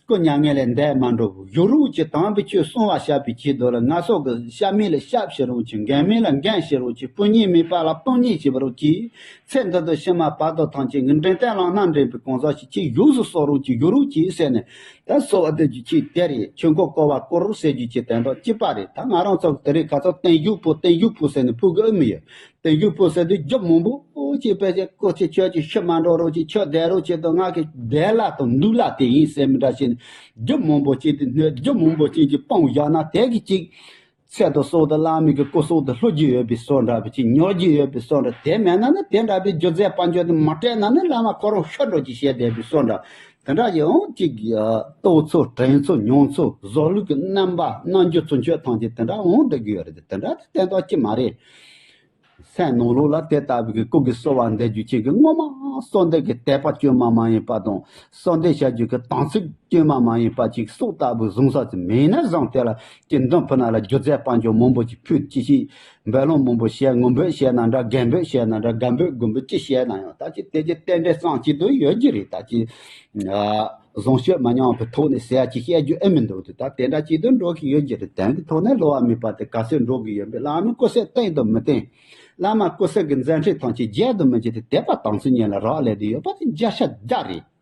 སྐུ་མྱ་ངན་ལས་འདས་མ་འགྲོ་བཞུགས་རོགས་གྱིས། དམ་པའི་ཆོས་གསུང་བ་བཤད་པའི་ཆེད་དུ་ལ་ང་སོགས་ཀྱི་བཤད་མིན་ལ་བཤད་བྱེད་རོགས་གྱིས། འགན་མིན་ལ་འགན་བྱེད་རོགས་གྱིས། སྤུན་ཉེ་མེད་པ་ལ་སྤུན་ཉེ་བྱེད་པ་རོགས་གྱིས། ཚེ་འདི་དང་ཕྱི་མ་བར་དོ་ཐམས་ཅད་ངའི་འདྲེན་བསྟན་ལམ་སྣ་འདྲེན་པའི་གང་ཟག་ཞིག་ཁྱེད་བཞུགས་སུ་གསོལ་རོགས་གྱིས་བཞུགས་རོགས་གྱིས་ཟེར་ནས་ད་གསོལ་བ་འདེབས་རྒྱུ་ཅིག་དེ་རེད། ཆོས་འཁོར་བསྐོར་བ་བསྐོར་རོགས་ཟེར་རྒྱུ་ཅིག་དོན་དག་གཅིག་པ་རེད། ད་ང་རང་ཚོ་དེ་རིང་ཁ་སང་བརྟན་བཞུགས་ཕུལ་བརྟན་བཞུགས་ཕུལ་ཟེར་ནས་ཕུལ་གི་ཨུ་མི་ཡོད། བརྟན་བཞུགས་ཕུལ་ཟེར་དུས་རྒྱུ་མང་པོ་ཅིག་ཕལ་ཆེར་སྐུ་ཚེ་ཁྱོད་ཀྱི་ཤི་མ་འགྲོ་རོགས་ཀྱིས་ཁྱོད་བསྡད་རོགས་བྱེད་དང་ང་གི་བསྡད་ལ་དང་འདུག་ལ་དེ་ཡིན་ཟེར་མི་འདྲ་ཞིག་ནས་རྒྱུ་མང་པོ་ཅིག་དེ་སྣོད་རྒྱུ་མང་པོ་ཅིག་གི་སྤང་བཞག་ན་དེ་གི་ཅིག་ ཚད་དུ་སོགས་དང་བླ་མའི་གི་སྐུ་སྲོག་དེ་སླུ་རྒྱུ་ཡོད་པའི་བཟོ་འདྲ་བ་ཅིག་ཉོ་རྒྱུ་ཡོད་པའི་བཟོ་འདྲ། དེ་མེད་ན་ནི་དེ་འདྲ་བའི་སྒྱུ་རྩལ་དཔལ་འབྱོར་དེ་མ་སྤྲད་ན་ནི་བླ་མ་ཁོ་རང་ཤི་འགྲོ་གི་བཤད་བསྡད་པའི་བཟོ་འདྲ། དེ་འདྲ་ཡང་གཅིག་ལྟོ་ཚོ་དྲན་ཚོ་མྱོང་ཚོ་བཟོ་ལུགས་ཀྱི་རྣམ་པ་རྣམ་འགྱུར་ཚུན་ཆོད་ཐམས་ཅད་དེ་འདྲ་འོང་བསྡད་ཀྱི་ཡོད་རེད། དེ་འདྲ་དེ་བསྟན་ཐོག་ཅི་མ་རེད། སེམས་ནང་ལོགས་ལ་དེ་ལྟ་བུའི་གི་སྐུ་གི་གསོལ་བ་འདེབས་རྒྱུ་ཅན་གྱི་སྔོན་མ་གསོལ་འདེབས་ཀྱི་དད་པ་བཅོས་མ་མ་ཡིན་པ་དང་། གསོལ་འདེབས་བྱ་རྒྱུ་གི་དམ་ཚིག་བཅོས་མ་མ་ཡིན་པ་ཅིག་སྲོག་ལྟ་བུ་བཟུང་ས་ཅིག་མེད་ན་བཟང་། དེ་ལ་ཅིག་མདུན་ཕུ་ན་ལ་སྒྱུ་རྩལ་དཔལ་འབྱོར་མང་པོ་ཅིག་ཕུལ། ཅི་ཞིག་འབུལ་ལོང་མང་པོ་བྱས། ངོ་འབོད་བྱས་ན་འདྲ། རྒན་འབོད་བྱས་ན་འདྲ། དགའ་འབོད་དགུ་འབོད་ཅི་བྱས་ན་ཡང་ད་ཅིག་དེ་ཅིག་རྟེན་འབྲེལ་གཙང་གཅིག་ཏུ་ཡོད་ཀྱི་རེད། ད་ཅིག་བཟང་སྤྱོད་མ་ཉམས་པའི་ཐོག་ནས་ཟེར་ཡ་ཅིག་བཤད་རྒྱུ་ཨེ་མི་འདུག་དུས། ད་དེ་འདྲ་ཅིག་ཏུ་འགྲོ་གི་ཡོད་ཀྱི་རེད། དོན་གྱི་ཐོག་ནས་སླུ་བ་མེད་པ་དེ་ག་ཚོད་འགྲོ་གི་ཡོད་པས། བླ་མའི་སྐུ་སྲོག་བཏིང་དང་མི་བཏིང་། བླ་མ་སྐུ་སྲོག་གི་མཛད་འཕྲིན་ཐམས་ཅད་བརྗེད་དང་མི་བརྗེད་དེ་དད་པ་དམ་ཚིག་གཉིས་ལ་རག་ལས་དེ་ཡོད་པ་དེ་བརྒྱ་ཆ་བརྒྱ་རེད།